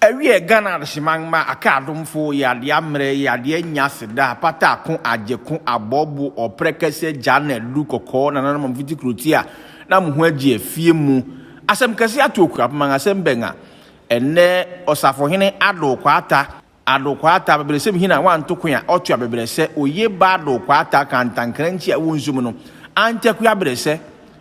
Ɛwiɛ Ghana adehyeman mma aka adomfo yɛ adeɛ ammerɛ yɛ adeɛ anya aseda apata ako agyeko abɔbo ɔprɛ kɛsɛ gya na adu kɔkɔɔ nananom amfiti kurotia na mo ho agye afie mu asɛm kɛse ato Okuapeman asɛm bɛn a ɛnnɛ Ɔsafohene Addo Kwata Addo Kwata abɛbrɛsɛm hina wanto ko a ɔto abɛbrɛsɛ oye ba Addo Kwata kantankrankyi a ɛwɔ nsu mu no antakua abrɛsɛ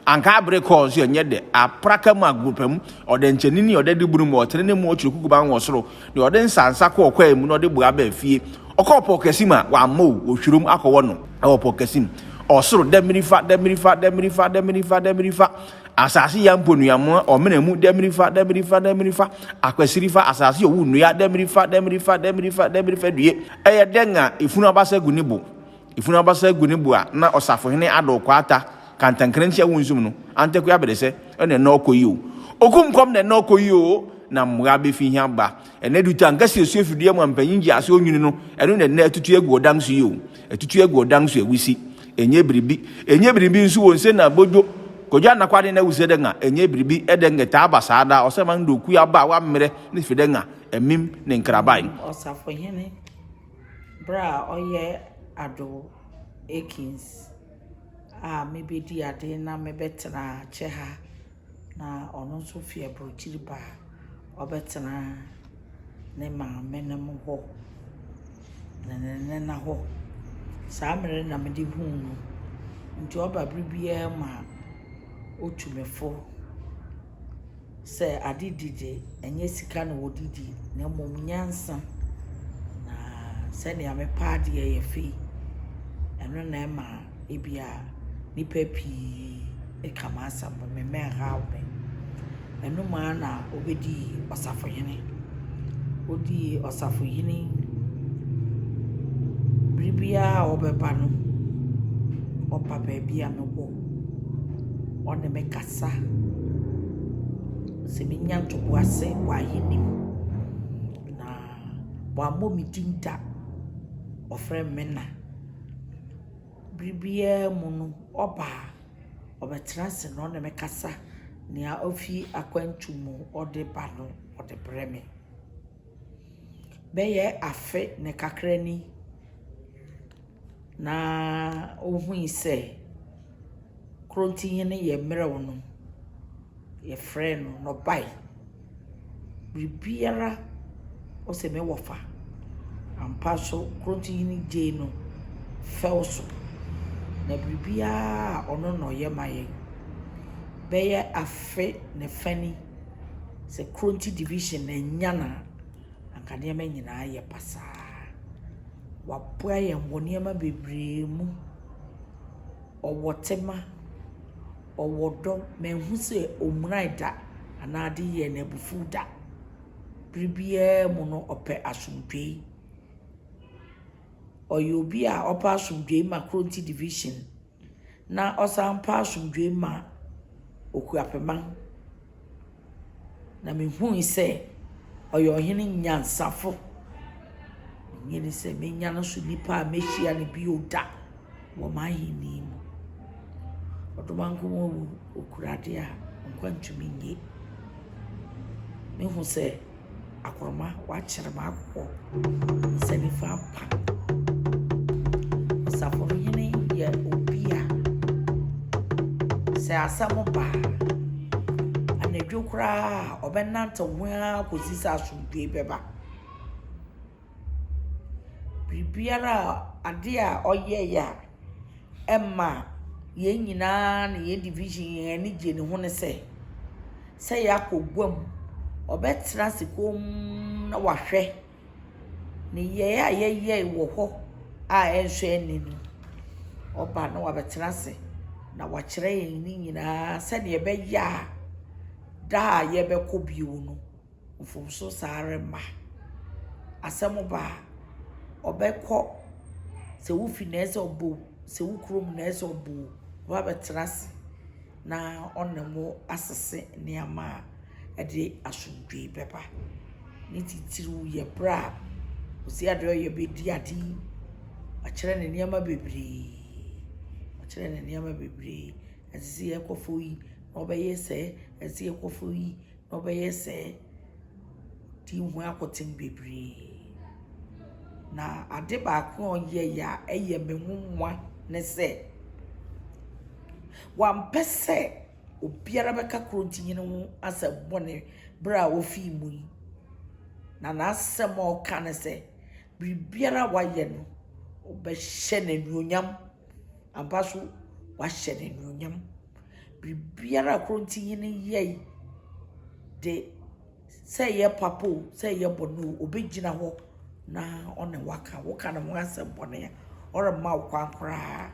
Anka abere kɔɔ nso ɛnyɛ dɛ, apraka mu agorɔpa mu, ɔdɛnkyɛnini a ɔda dibunu mu, ɔtene ne mu ɔkyere kukuban wɔ soro, deɛ ɔde nsansa kɔ ɔkwae mu na ɔde boa baa fie, ɔkɔɔ pɔw kɛse mu a wammɔ o, wɔhwirom akɔwɔ no wɔ pɔw kɛse mu, ɔsoro, dɛmirifa, dɛmirifa, dɛmirifa, dɛmirifa, dɛmirifa, asase ya mpo nnuamoa, ɔmena mu, dɛmirifa, dɛmirifa, dɛmirifa, akwasirifa, asase owu nnua, dɛmirifa, dɛmirifa, dɛmirifa, dɛmirifa, due, ɛyɛ dɛn a efunu abasa gu ne bo, Efunu abasa gu ne bo a na ɔsafohene Adol Kwata kantankrankyi a wonsum no antakua aberesɛ ɛna ɛna ɔkɔ yi o. Okum kɔm na ɛna ɔkɔ yi o na mmoa befi he aba. Ɛnɛ duta nkasi esu efidua mu a mpanyin gye ase onwini no ɛno na ɛnɛ atutu agu ɔdan so yi o. Atutu agu ɔdan so awusi. Ɛnyɛ biribi. Ɛnyɛ biribi nso wɔ nse na bodwo. Kodwo anakwade na awusi dɛ nga ɛnyɛ biribi ɛdɛ nga ɛtaa ba saa daa ɔsɛ man do okuo aba a wammerɛ ne fi dɛ nga ɛmim ne nkraban. Ɔsafohene Berɛ a ɔyɛ Ado Akins a mebɛdii ade na mebɛtenaa kyɛ ha na ɔno nso fi aburokyiri ba a, ɔbɛtenaa ne maamenom hɔ ne ne nena hɔ. Saa mmerɛ no na mede huu no. Nti ɔba berɛ biara mu a, ɔtu me fo. Sɛ ade di de, ɛnyɛ sika na wɔde di, na mmom nyansa. Na sɛnea mepɛ adeɛ yɛ fɛ yi, ɛno na ɛma ebia nnipa pii ka m'asɛm, me mma nhaw me. Ɛno mu ara na ɔbɛdii ɔsafohene. Ɔdii ɔsafohene bere biara a ɔbɛba no, ɔba baabi a mewɔ. Ɔne me kasa. Sɛ menya ntoboase wɔ ahenni mu. Na wammɔ me din da. Ɔfrɛ me na. Bere biara mu no, ɔba a, ɔbɛtena ase na ɔne me kasa. Nea ofi akwantu mu ɔde ba no, ɔde brɛ me. Bɛyɛ afe ne kakra ni na ohui sɛ Kurontihene yɛ mmerɛw no, yɛfrɛɛ no na ɔbae. Biribiara ɔse me wɔfa. Ampa so Kurontihene gyee no fɛw so. Na biribiara a ɔno na ɔyɛ ma yɛn. Bɛyɛ afe ne fa ni, sɛ Kuronti division annya no a, anka nneɛma nyinaa ayɛ basaa. Waboa yɛn wɔ nneɛma bebree mu. Ɔwɔ tema, ɔwɔ dɔ. Manhu sɛ ɔmmuae da anaa ade yɛɛ no abufuw da. Bere biara mu no, ɔpɛ asomdwoe. Ɔyɛ obi a ɔpɛ asomdwoe ma Kronti Division na ɔsan pɛ asomdwoe ma Okuapemman. Na mihui sɛ ɔyɛ ɔhene nyansafo. Minnye nni sɛ menya no so nipa a mehyia no bio da wɔ m'ahenni mu. Ɔdomankoma wu, okura ade a nkwa ntumi nnye. Mihu sɛ akorɔma wakyere m'akokɔ nsa nifa apa. Ɔsafohene yɛ obi a sɛ asɛm ba a, anadwo koraa a ɔbɛnantew ho ara kɔsi sɛ asomdwoe bɛba. Biribiara a adeɛ a ɔyɛeɛ a ɛma yɛn nyinaa ne yɛn division yɛn ani gye ne ho ne sɛ, sɛ yɛakɔ guam, ɔbɛtena ase komm na wahwɛ nneyɛe a yɛyɛe wɔ hɔ a ɛnsɔ ani no. Ɔba na wabɛtena ase na wakyerɛ yɛn ne nyinaa sɛdeɛ ɛbɛyɛ a da a yɛbɛkɔ bio no, mfomso saa remma. Asɛm ba a, ɔbɛkɔ, sɛ wo fi na ɛsɛ sɛ ɔbɔ o, sɛ wo kurom na ɛsɛ sɛ ɔbɔ o, ɔba abɛtena ase na ɔne wo asese nneɛma a ɛde asomdwoe bɛba. Ne titiriw yɛ berɛ a ɔsi adeɛ a ɔyɛ bɛdi ade yi, wakyerɛ no nneɛma bebree, wakyerɛ no nneɛma bebree. Ɛsɛ sɛ yɛkɔ fam yi na ɔbɛyɛ sɛɛ, ɛsɛ sɛ yɛkɔ fam yi na ɔbɛyɛ sɛɛ. Di ho akoten bebree. Na ade baako a ɔyɛe a ɛyɛ me nwonwa ne sɛ, wampɛ sɛ obiara bɛka Kurontihene ho asɛm bɔne bere a ofii mu yi. Na n'asɛm a ɔka ne sɛ, biribiara a wayɛ no, ɔbɛhyɛ no anuonyam. Ampa so, wahyɛ no anuonyam. Biribiara a Kurontihene yɛe de, sɛ ɛyɛ papa o, sɛ ɛyɛ bɔne o, obegyina hɔ na ɔne wo aka. Woka ne ho asɛm bɔne a, ɔremma wo kwan koraa.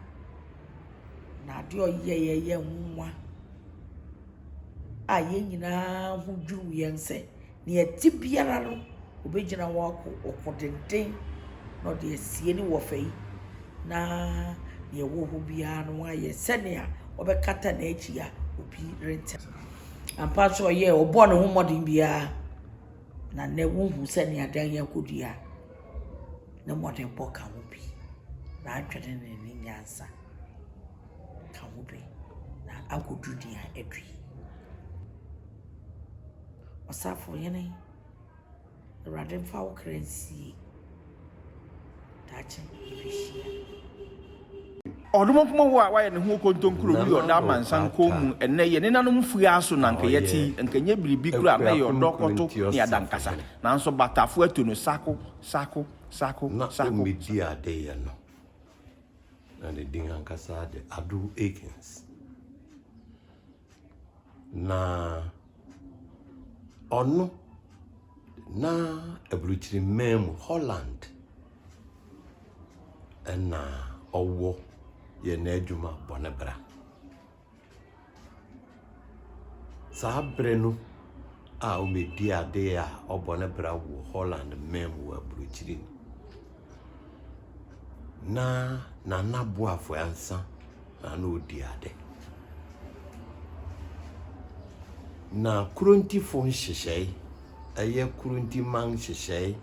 Na adeɛ a ɔyɛeɛ yɛ nwonwa a yɛn nyinaa ho dwiriw yɛn sɛ nea ɛte biara no, obegyina hɔ ako ɔko denden na ɔde asie ne wɔfa yi na nea ɛwɔ hɔ biara no wayɛ sɛnea ɔbɛkata n'akyi a obi rente. Ampa nso ɔyɛɛ, ɔbɔɔ ne ho mmɔden biara na nnɛ wohu sɛnea dan yi akɔdua a, ne mmɔdenbɔ ka ho bi, n'adwene ne ne nyansa ka ho bi na akɔdu nea adu yi. Ɔsafohene. Awurade mfa wo kra nsie. Daakye yɛbɛhyia. Ɔdomankoma hɔ a wayɛ ne ho okontonkuro wi Nana ɔda amansan Boakye kɔn mu ɛnnɛ yɛ nenanom firi ara so na a anka yɛte ɔyɛ yi anka ɛnyɛ biribi koraa na ɛyɛ Akuapem ɔdɔ kɔto Kurinti ne adankasa Ɔsafohene nanso batafo atu no sako sako sako na sako ɔmmɛdi adeyɛ no, na ne din ankasa de Adu Akins. Na ɔno na aburokyirimman mu Holland na ɔwɔ yɛ n'adwuma bɔ ne bra. Saa bere no a ɔbɛdi ade a ɔbɔ ne bra wɔ Holland man mu wɔ aburokyire no, na Nana Boafo Ansa na na ɔdi ade. Na Kurontifo nhyehyɛe, ɛyɛ Kuronti man nhyehyɛe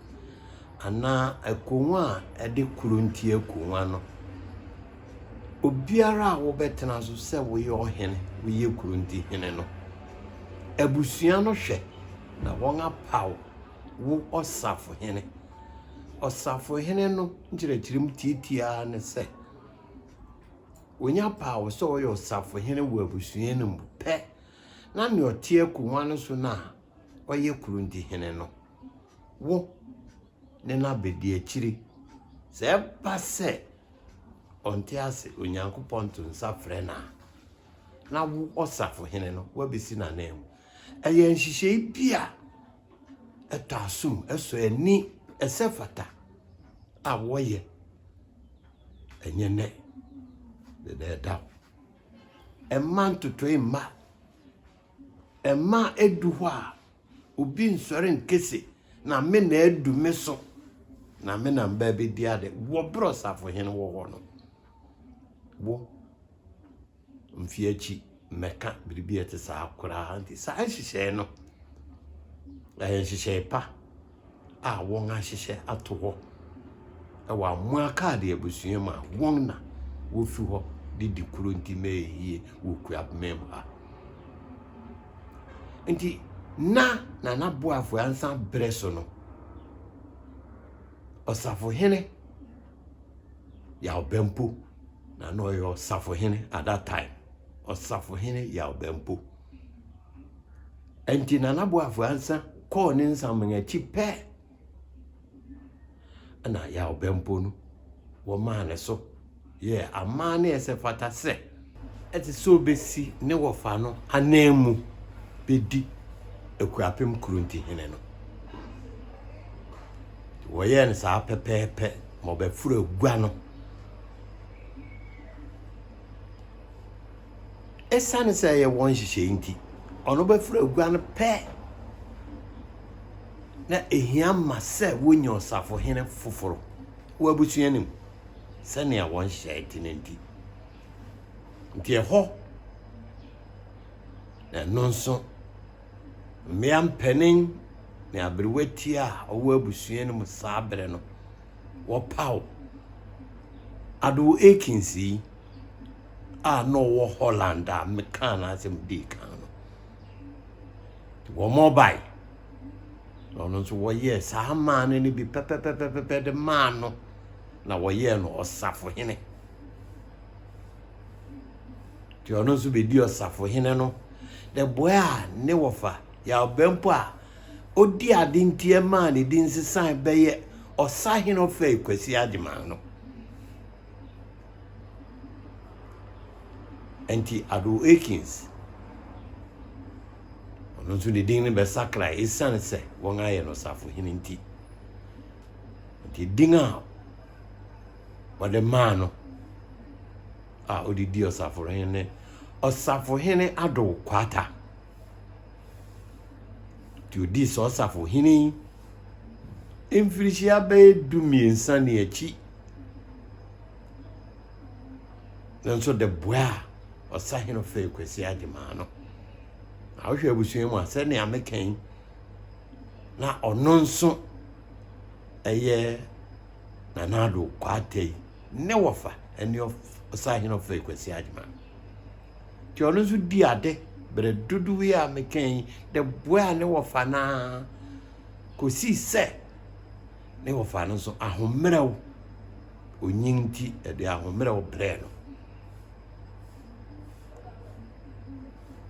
anaa akonnwa a ɛde Kuronti akonnwa no, obiara a wobɛtena so sɛ woyɛ ɔhene, woyɛ Kuronti hene no, abusua no hwɛ na wɔapaw wo ɔsafohene. Ɔsafohene no nkyerɛkyerɛmu tiatiaa ne sɛ, Onya paw sɛ ɔyɛ ɔsafohene wɔ abusua no mu pɛ, na nea ɔte akongua no so no a ɔyɛ kurontihene no, wo ne no abedi akyiri. Sɛ ɛba sɛ ɔnte ase, Onyankopɔn to nsa frɛ no a, na wo ɔsafohene no, woabesi n'ananmu. Ɛyɛ nhyehyɛe bi a ɛtɔ asom, ɛsɔ ani, ɛsɛ fata a wɔyɛ. Ɛnyɛ nnɛ dedaadaw. Ɛmma ntotoe mma. Ɛmma edu hɔ a obi nsɔre nkese na me na adu me so na me na mba abedi ade wɔ bere ɔsafohene wɔ hɔ no. Wo mfe akyi mmɛka biribi a ɛte saa koraa. Nti saa nhyehyɛe no, ɛyɛ nhyehyɛe pa a wɔahyehyɛ ato hɔ wɔ Amoah Kaade abusua mu a wɔn na wofi hɔ de di kuro nti ma ɛyɛ yie wɔ Kuapem mu ha. Nti na Nana Boafo Ansa berɛ so no, Ɔsafohene Yaw Bɛmpo na na ɔyɛ ɔsafohene at that time. Ɔsafohene Yaw Bɛmpo. Enti Nana Boafo Ansa kɔɔ ne nsaman akyi pɛ na Yaw Bɛmpo no wɔmaa ne so yɛɛ amanne a ɛsɛ fata sɛ ɛte sɛ obesi ne wɔfa no ananmu bedi Akuapem Kurontihene no. Wɔyɛɛ no saa pɛpɛɛpɛ ma ɔbɛforo agua no. Esiane sɛ ɛyɛ wɔn nhyehyɛe nti, ɔno bɛforo agua no pɛ na ehia ma sɛ wonya ɔsafohene foforo wɔ abusua no mu sɛnea wɔn nhyehyɛe te no nti. Nti ɛhɔ na ɛno nso mmea mpanin ne aberewa tia a ɔwɔ abusua no mu saa bere no wɔpaw Adow Akins yi a na ɔwɔ Holland a mekaa n'asɛm dii kan no. Wɔn bae. Na ɔno nso wɔyɛɛ saa amanne no bi pɛpɛpɛpɛpɛ de maa no, na wɔyɛɛ no ɔsafohene. Nti ɔno nso bɛdi ɔsafohene no. The boy a ne wɔfa Yaw Bɛmpo a ɔdi ade nti ɛmaa ne din sesae bɛyɛ Ɔsahene Ɔfɛe Kwasi Agyeman no. Nti Ado Akins, ɔno nso ne din no bɛsakrae esiane sɛ wɔayɛ no ɔsafohene nti. Nti din a wɔde maa no a ɔde di ɔsafohene ne Ɔsafohene Ado Kwata. Nti ɔdii saa ɔsafohene yi mfirihyia bɛyɛ 13 ne akyi. Nanso de boa a ɔsahene fɛɛ Kwasi Agyeman no. Na wohwɛ abusua mu a sɛnea meka yi na ɔno nso ɛyɛ Nana Addo Kwatey ne wɔfa ne ɔsahene ɔfɛɛ Kwasi Agyeman. Nti ɔno nso di ade berɛ dodoɔ yi a meka yi de boa ne wɔfa no ara kɔsii sɛ ne wɔfa no nso ahomerɛw onyin nti ɛde ahomerɛw brɛɛ no.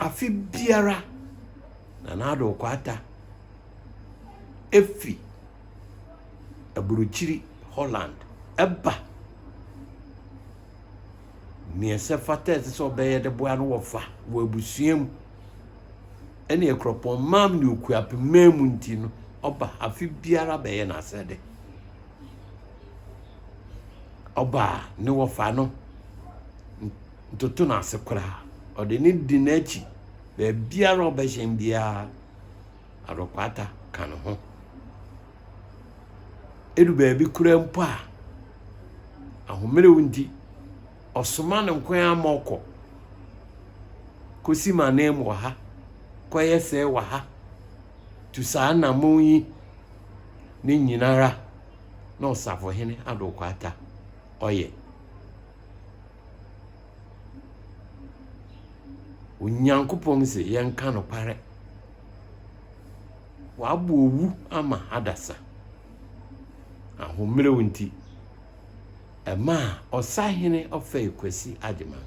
Afe biara Nana Addo Kwata efi aburokyiri Holland ɛba nea ɛsɛ fata ɛsɛ sɛ ɔbɛyɛ de boa no wɔfa wɔ abusua mu ɛne akuropɔn mam ne okuapemman mu nti no ɔba afe biara bɛyɛ n'asɛde. Ɔba a, ne wɔfa no ntoto no ase koraa. Ɔde no di n'akyi baabiara a ɔbɛhyɛn biara, Adokwata ka ne ho. Edu baabi koraa mpo a, ahomerew nti, ɔsoma no nko ara ma ɔkɔ kɔsi m'ananmu wɔ ha, kɔyɛ sɛɛ wɔ ha, tu saa anammɔn yi. Ne nyinara na Ɔsafohene Addo Kwata ɔyɛ. Onyankopɔn se yɛnka nokware. Wabɔ owu ama adasa. Ahomerew nti, ɛmaa Ɔsahene Ɔfɛe Kwasi Agyeman,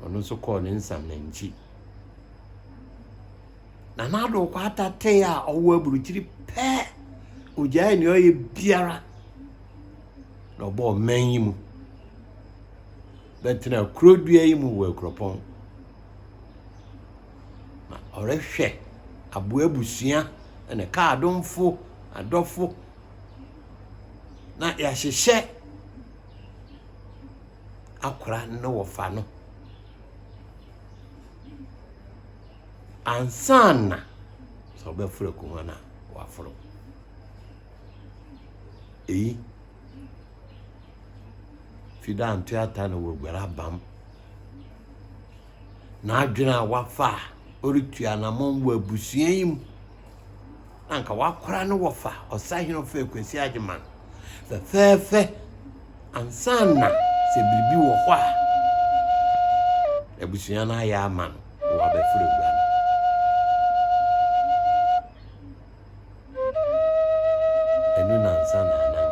ɔno nso kɔɔ ne nsamnankyi. Nana Addo Kwata tee a ɔwɔ aburukyiri pɛ, ogyae nea ɔyɛ biara na ɔbɔɔ mmɛn yi mu bɛtena kurodua yi mu wɔ Akuropɔn. Na ɔrehwɛ aboa abusua ne kaadomfo, adɔfo, na yɛahyehyɛ akora ne wɔfa no. Ansa na sɛ wɔbɛforo akongua no a, wɔaforo. Eyi fi dɛ antoata na wɔaguar abam. N'adwene a wafa a ɔretu anamɔn wɔ abusua yi mu na anka wakora no wɔfa Ɔsahene Ɔfɛ Kwasi Agyeman fɛfɛɛfɛ ansa na sɛ biribi wɔ hɔ a abusua no ayɛ ama no na wabɛforo agua no. Ɛnu nansa na anan.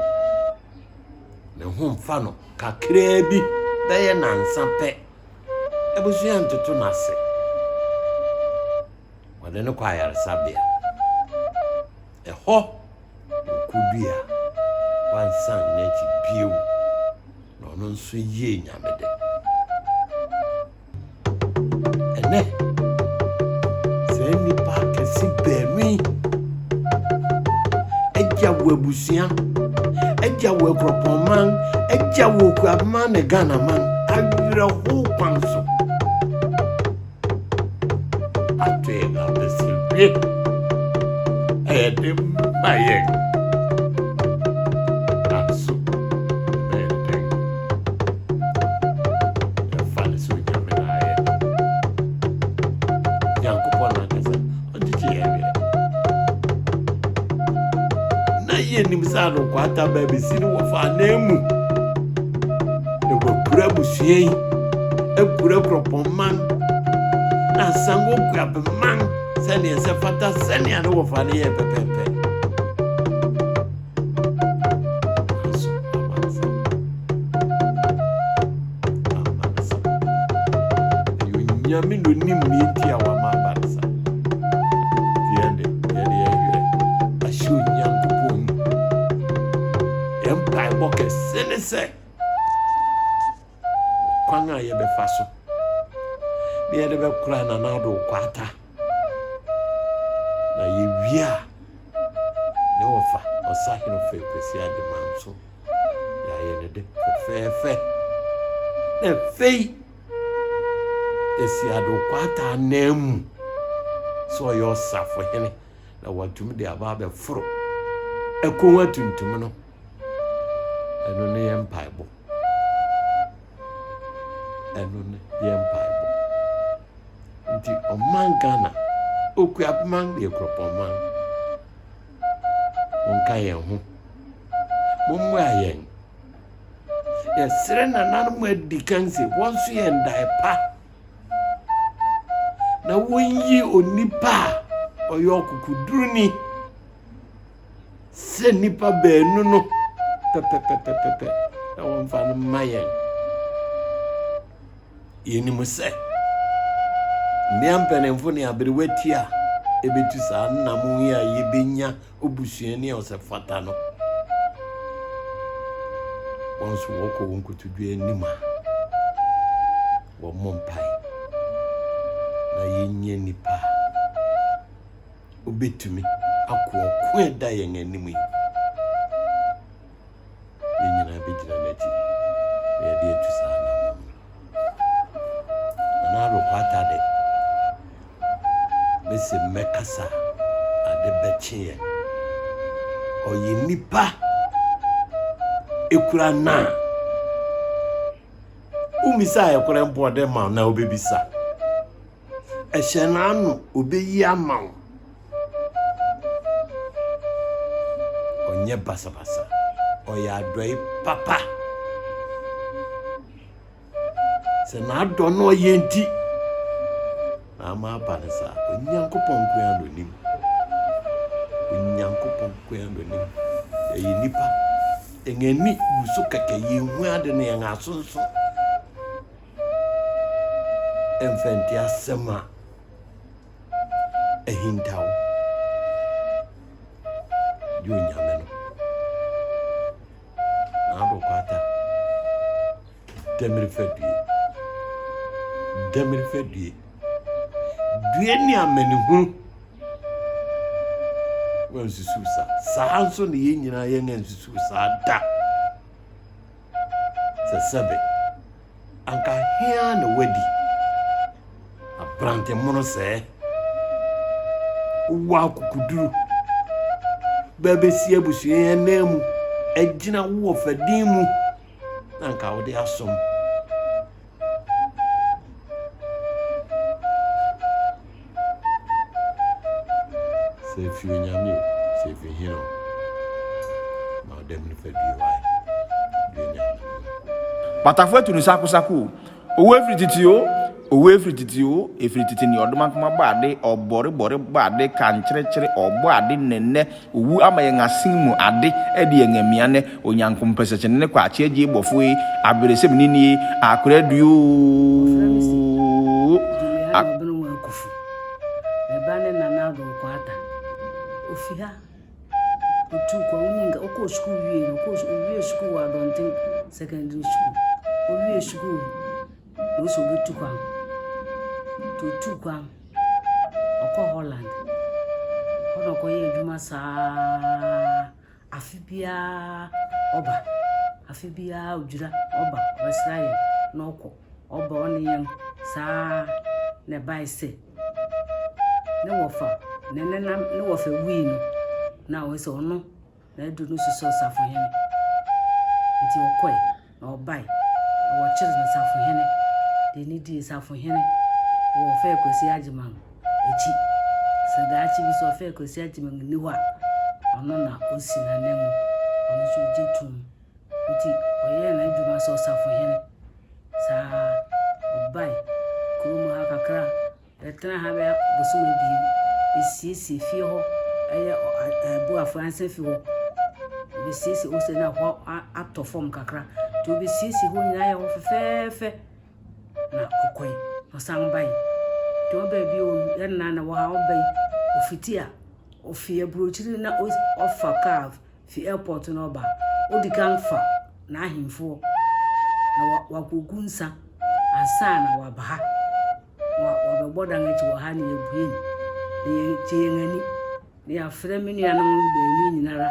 Ne ho mfa no kakraa bi bɛyɛ nansa pɛ. Abusua ntoto no ase. Wɔde no kɔ ayaresabea. Ɛhɔ Okodui a, wansan n'akyi bio, na ɔno nso yɛɛ Nyame de. Ɛnnɛ, saa nnipa akɛse baanu yi agya wɔ abusua, agya wɔ akuropɔnman, agya wɔ okuaman ne Ghanaman awerɛhow kwan so. Ato yɛn abasirwe a yɛde ma yɛn. Nanso, ɛbɛyɛ dɛn? Yɛfa no sɛ Onyame na ayɛ. Nyankopɔn ankasa ɔgyegye yɛn werɛ. Na yɛnim sɛ anokwata baa bɛsi no wɔfa ananmu. Na wɔakura abusua yi, akura kuropɔn man, na asan wɔkura man. sɛdeɛ ɛsɛ fata sɛnea ne wɔfa no yɛɛ pɛpɛɛpɛ. Nanso amma no saa. Amma no saa. Ɛyɛ Onyame na onim nea enti a wama aba no saa. Nti yɛn de, yɛde yɛn werɛ ahyɛ Onyankopɔn mu. Yɛn mpaebɔ kɛse ne sɛ, Ɔkwan a yɛbɛfa so na yɛde bɛkora Nana Addo Kwata na yɛwie a ne wɔfa Ɔsahene Ɔfɛ Kwasi Agyemang nso yɛayɛ ne de fɛfɛɛfɛ na afei yɛsi Addo Kwata anan mu sɛ ɔyɛ ɔsafohene na watumi de aba abɛforo akonnwa tuntum no ɛno ne yɛn mpaebɔ. Ɛno ne yɛn mpaebɔ. Nti ɔman Ghana, Okuapman yɛ kuropɔn man. Monka yɛn ho. Mommoa yɛn. Yɛsrɛ nananom adi kan sɛ wɔn nso yɛn dae pa na wɔnyi onipa a ɔyɛ ɔkokoduruni sɛ nnipa baanu no pɛpɛpɛpɛpɛ na wɔmfa no mma yɛn. Yɛnim sɛ mmea mpanimfo ne aberewa ti a ebetu saa nnam yi a yɛbɛnya obusuani a ɔsɛ fata no, wɔn nso wɔkɔ wɔn nkotodwe anim a wɔmmɔ mpae na yɛnyɛ nnipa a obetumi ako ɔko a ɛda yɛn anim yi. Yɛn nyinaa bɛgyina n'akyi na yɛde atu saa anammɔn no. Nana Addo Kwata de, mese mmɛkasa ade bɛkye yɛn. Ɔyɛ nipa ekura naa. Wommisa a ɛkorɛ mpo ɔde ma na wobɛbisa. Ɛhyɛ n'ano, obeyi ama wo. Ɔnyɛ basabasa, ɔyɛ adɔe papa. Sɛ n'adɔ no ɔyɛ nti na ama aba no saa. Onyankopɔn nko ara na onim. Onyankopɔn nko ara na onim. Yɛyɛ nnipa. Yɛn ani gu so kɛkɛ, yɛnhu ade no, yɛn aso nso. Ɛmfa nti asɛm a ahintaw de onyame no. N'ado kwata dɛmiri fa due. Dɛmiri fa due. Due ne amanehunu. Wansusuw saa. Saa nso na yɛn nyinaa yɛn ansusuw saa da. Sɛ sɛbe, anka he ara na woadi aberante mono sɛɛ? Wowɔ akokoduru bɛ bɛsi abusua yi ananmu, agyina wo wɔfa din mu na anka wode asom. Sɛ efi Onyame o, sɛ efi hene o, ma ɔdɛm no fa due wae, due ne amanehunu. Batafo atu no sakosako o, Owu efiri tete o, owu efiri tete o, efiri tete ne ɔdomankoma bɔ ade, ɔbɔre bɔre bɔ ade, kankyerɛkyerɛ, ɔbɔ ade nnɛnnɛ, owu ama yɛn asen mu ade, ɛde yɛn amia nnɛ, Onyankompɛsɛkyene ne kwakye agyee bɔfoe, aberesɛm ne nie, akora due Wɔfrɛ me se o. Juliana Obenwa Akuffo. Me ba ne Nana Addo Nkwata. Ofi ha. Otuu kwan, onnyi nka, ɔkɔɔ sukuu wiei no, ɔkɔɔ owiee sukuu wɔ Adɔnten Secondary School. Owiee sukuu no, na ose obetu kwan. Nti otuu kwan, ɔkɔɔ Holland. Hɔ na ɔkɔyɛɛ adwuma saa. Afe biara ɔba, afe biara odwira ɔba ɔbɛsra yɛn na ɔkɔ. Ɔba ɔne yɛn saa na ɛbae sɛ ne wɔfa ne nenam ne wɔfa wui no na ɔyɛ sɛ ɔno na adu no so sɛ ɔsafohene. Nti ɔkɔe na ɔbae na wɔkyeree no safohene de no dii safohene wɔ Ɔfɛɛ Kwasi Agyemang akyi. Sɛ daakye bi sɛ Ɔfɛɛ Kwasi Agyemang nni hɔ a, ɔno na osi n'ananmu, ɔno nso ogye tom. Nti ɔyɛɛ n'adwuma sɛ ɔsafohene. Saa ara, ɔbae kurom ha kakra, bɛtenaa ha bɛyɛ bosome abien. Besiesie fie hɔ, ɛyɛ Abuafo ansa fi hɔ. Obesiesie hɔ sɛ na hɔ atɔ fam kakra. Nti obesiesie hɔ nyinaa yɛ hɔ fɛfɛɛfɛ. Na ɔkɔe, ɔsan bae. Nti ɔbaa bio no, yɛn nyinaa na wɔ ha, ɔbae, ofiti a, ofi aburokyiri na ɔfa kaa fi airport na ɔba a, odi kan fa n'ahemfoɔ na wakogu nsa ansa na waba ha. Na wabɛbɔ dan akyi wɔ ha na yɛabue no, na yɛgye yɛn ani. Na yɛafrɛ me nuanom baanu yi nyinara.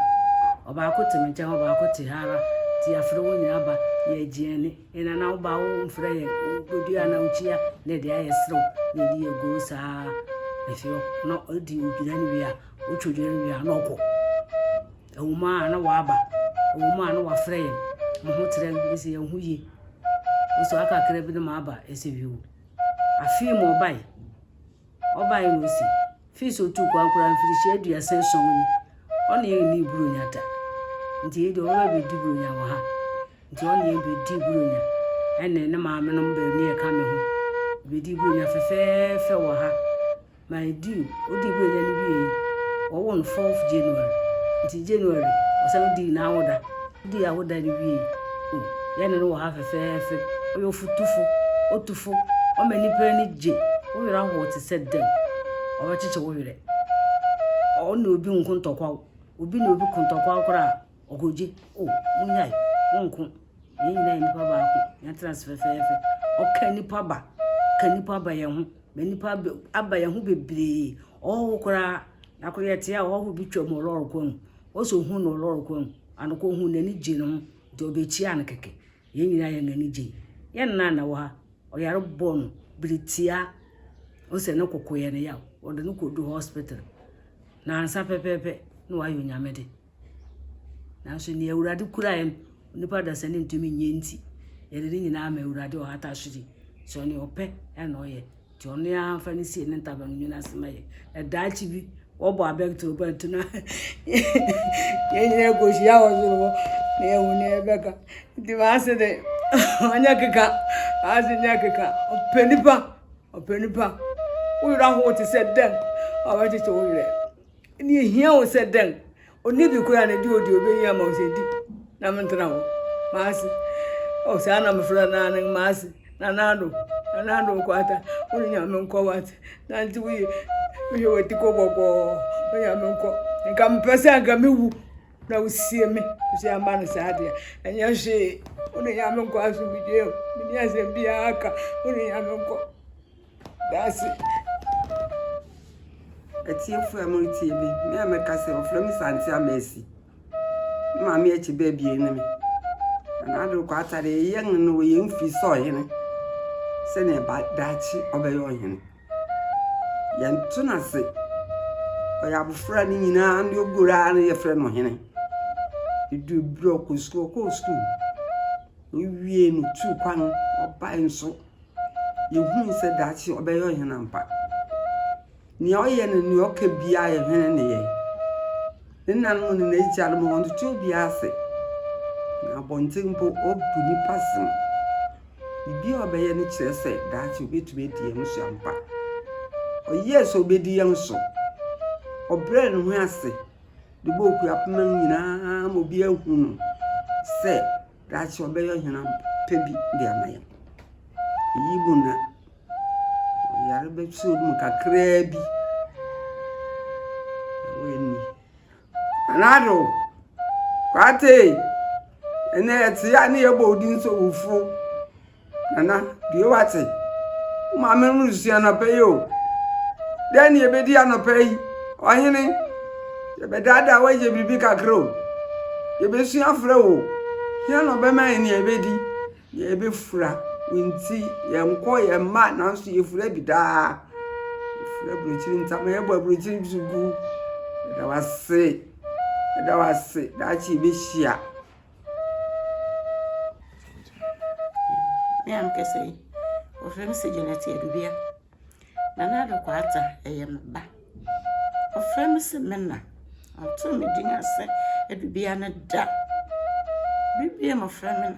Ɔbaako te me nkyɛn, ɔbaako te ha ara. Nti yɛafrɛ wɔn nyinaa ba na yɛagye yɛn ani. Yɛn nana wo ba wo mfrɛ yɛn, wobɛdua na wokyia na yɛde ayɛ serew na yɛde yɛ agoru saa. Afei na ɔdi odwira no wie a, Wotwa odwira no wie a, na ɔkɔ. Ɛwɔ mu a na waba. Ɛwɔ mu a na wafrɛ yɛn. Mo ho trɛ ɛsɛ yɛn ho yie. Nso aka kakra bi na maba ɛsɛ wio. Afei ma ɔbae. Ɔbae na osi. Fii sɛ otuu kwan koraa mfirihyia 37 ni. Ɔne yɛn nni Buronya da. Nti yei deɛ ɔbɛba bɛdi Buronya wɔ ha. Nti ɔne yɛn bɛdi Buronya. Ɛne ne maame nom baanu yɛ ka me ho. Bɛdi Buronya fɛfɛɛfɛ wɔ ha. Ma edii odii Buronya no wiei, wɔwoo no fourth January, nti January ɔsan dii n'awoda. Odii awoda no wiei, oh, yɛne no wɔ ha fɛfɛɛfɛ. Ɔyɛ ɔfotufo, otu fo, ɔma nnipa ani gye. Wo werɛ ahow te sɛ dɛn? Ɔbɛkyekye wo werɛ. Ɔne obi nko ntɔkwaw. Obi ne obi ko ntɔkwaw koraa a, ɔkogye. Oh, munnyae, monko. Yɛn nyinaa yɛ nnipa baako, yɛatena ase fɛfɛɛfɛ. Ɔka nnipa ba, ka nnipa ba yɛn ho. Ma nnipa aba yɛn ho bebree. Ɔhɔho koraa, da koro yɛte a ɔhɔho bi twam wɔ lɔɔre kwan mu. Ɔsɛ ohun no wɔ lɔɔre kwan mu. Anokwa ohun n'ani gye ne ho nti ɔbɛkyiaa no kɛkɛ. Yɛn nyinaa yɛn ani gyei. Yɛn nana na wɔ ha. Ɔyare bɔɔ no bere tiaa. Ɔsɛ ne koko yɛ no yaw. Wɔde no kɔdu hospital. Nansa pɛpɛɛpɛ na wayɛ onyame de. Nanso nea Awurade kurae no, onipa dasani ntumi nyɛ nti, yɛde ne nyinaa ma Awurade ɔhata so yi. Sɛ ɔne ɔpɛ na ɔyɛ, nti ɔno ara mfa no sie ne ntaban nwunu ase ma yɛn. Na daakye bi, wɔbɔ abɛn torobɛnto no a, yɛn nyinaa kɔhyia wɔ soro hɔ na yɛahu nea yɛbɛka. Nti m'ase de, ɔnyɛ keka, m'ase nyɛ keka, ɔpɛ nipa, ɔpɛ nipa. Wo werɛ ahow te sɛ dɛn a ɔbɛkyekye wo werɛ. Nea ehia wo sɛ dɛn? Onni bi koraa na di odi obeyi ama wo sɛ di na mentena hɔ. Maase. Oh, saa na mefrɛ no ara maase. Nana Addo, Nana Addo Nkwata, wo ne Nyame nkɔ wate. Nante wo yie, wohwɛ w'ati kɔ bɔkɔɔ, wo Nyame nkɔ. Nka mepɛ sɛ anka mewu na wosie me, sɛ ama no saa deɛ, ɛnyɛ hwee. Wo ne Nyame nkɔ asomdwoeɛ mu, menni asɛm biara ka, wo ne Nyame nkɔ. Dase. Atiefo a moretie me, me a mɛka sɛ wɔfrɛ me Sante Amasi. Me maame akyi ba abien ne me. Nana Addo Kwata deɛ yɛn no wɔ yɛn mfiri sɛ ɔhene sɛnea ba daakye ɔbɛyɛ ɔhene. Yɛnto no ase. Ɔyɛ abofra ne nyinaa ne ogoro ara na yɛfrɛ no ɔhene. Edu bere ɔkɔ sukuu ɔkɔɔ sukuu. Owie no tuu kwan ɔbae nso. Yehui sɛ daakye ɔbɛyɛ ɔhene ampa. Nea ɔyɛ ne nea ɔka biara yɛ hene nneyɛe. Ne nanom ne n'agyanom, wɔntoto obiara ase. Na abɔnten mpo, obu nnipa sen. Biribiara a ɔbɛyɛ no kyerɛ sɛ daakye obetumi adi yɛn so ampa. Ɔyɛɛ sɛ obedi yɛn so. Ɔbrɛɛ ne ho ase de bɔɔ Okuapemman nyinaa ma obiara hu no sɛ Daakye ɔbɛyɛ ɔhene pa bi de ama yɛn. Eyi mu na ɔyare bɛsɔ mu kakraa bi na wanni. Nana Addo, Kwatey, ɛnɛ yɛte a ne yɛbɔ wo din sɛ owufo. Nana, due wate. Wo maame no resua anɔpa yi o. Dɛn na yɛbɛdi anɔpa yi? Ɔhene, yɛbɛdaadaa wo agye biribi kakra o. Yɛbɛsua afrɛ wo. Hena na ɔbɛma yɛn nea yɛbɛdi? Nea yɛbɛfura. Wo nti, yɛnkɔ yɛn mma nanso yɛfura bi daa. Yɛfura aburokyiri ntama, yɛbɔ aburokyiri so gu. Yɛda wo ase. Yɛda wo ase. Daakye yɛbɛhyia. Me a mekasa yi, wɔfrɛ me sɛ Janet Adubea. Nana Addo Kwata yɛ me ba. Wɔfrɛ me sɛ me na. Ɔntoo me din ase Adubea no da. Bere biara mu ɔfrɛ me na.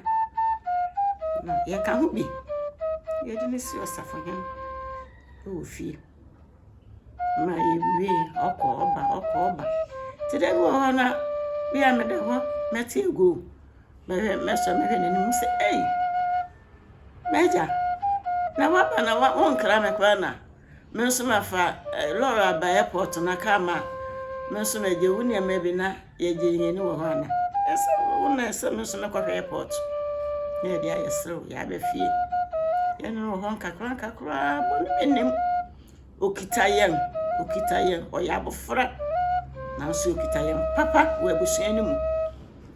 Na yɛka ho bi. Yɛde no si ɔsafohene wɔ fie. Ma yɛwiee, ɔkɔ ɔba, ɔkɔ ɔba. Nti da bi wɔ hɔ na bi a meda hɔ mɛte agu o, mɛhwɛ mɛsɔ mɛhwɛ n'anim sɛ ei, m'agya, na woaba na wonkra me koraa na me nso mafa lɔɔre aba airport na kaa ma me nso magye wo nneɛma bi na yɛgye yɛn ani wɔ hɔ ana? Ɛsɛ wo na ɛsɛ me nso mekɔhwɛ airport na yɛde ayɛ serew yɛaba fie. Yɛne no wɔ hɔ nkakra nkakra bɔne bi nnim. Okita yɛn, okita yɛn, ɔyɛ abofra nanso okita yɛn papa wɔ abusua no mu.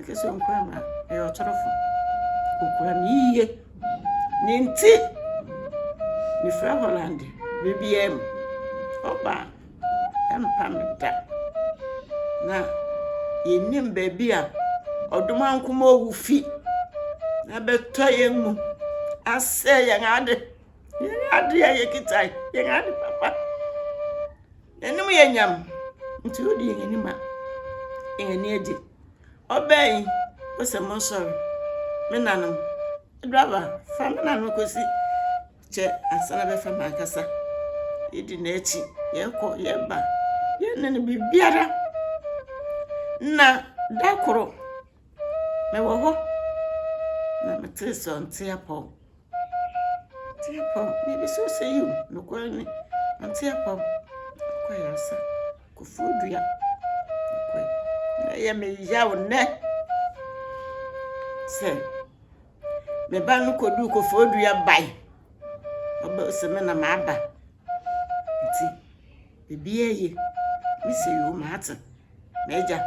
Ɛka sɛ ɔnkura me a, ɛyɛ ɔtorofo. Okura me yiye. Ne nti, mefrɛ Holland bere biara mu. Ɔba a, ɛmpa me da. Na yɛnnim baabi a ɔdom ankoma owu fi na bɛtɔ yɛn mu asɛe yɛn ade. Yɛn ade a yɛkita, yɛn ade papa. N'anim yɛ nyam, nti odi yɛn anim a, yɛn ani agye. Ɔbaa yi, ɔsɛ monsɔre, me nanom. Driver, fa me nanom kɔsi kyɛ ansa na bɛfa m'ankasa. Yɛdi n'akyi, yɛkɔ, yɛba, yɛne no biribiara. Na da koro, mewɔ hɔ na metee sɛ ɔnte apɔw. Ɔnte apɔw, mebisa wo sɛ yiw, nokware ni, ɔnte apɔw. Ɔkɔ ayaresa, kofuo dua, ɔkɔe. Na ɛyɛ me yaw nnɛ sɛ me ba no kɔduu kofuo dua bae. Ɔba sɛ me na maba nti biribiara ye. Mese yoo mate, m'agya.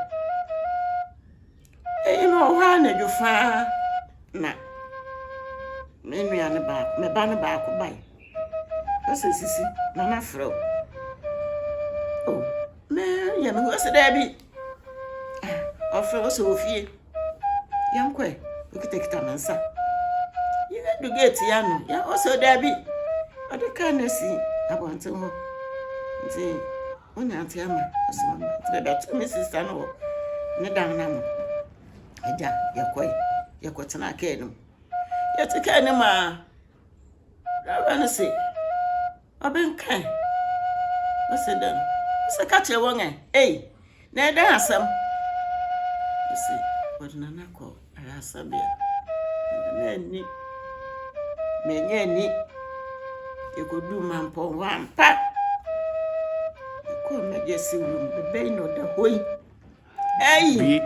Eyi no wɔ hɔ ara anadwo faa na me nua no baako, me ba no baako bae. Ɔsɛ sisi, nana frɛ wo. Oh, me yɛ me ho ɔsɛ daabi. Ah, ɔfrɛ wo sɛ wɔ fie. Yɛnkɔ ɛ, okitakita me nsa. Yɛdu gate yi ano, yɛ ɔsɛ daabi. Ɔde kaa no asi abɔnten hɔ. Nti Wonante ama ɔsoma ma. Nti mebɛto me sista no wɔ ne dan no ano. Agya, yɛkɔe. Yɛkɔtenaa kaa no mu. Yɛte kaa no mu a, driver no se, ɔbɛnkae. Ɔse dɛn? Ɔse ka kyerɛ wɔn ɛ, ei, na ɛdɛn asɛm? Ɔse, wɔde Nana kɔ Ayaresabea. Nana anni. Manya ani. Yɛkɔduu Mampɔn hɔ ampa. Yɛkɔɔ emergency room. Me ba yi na ɔda hɔ yi. Ɛyi! Due,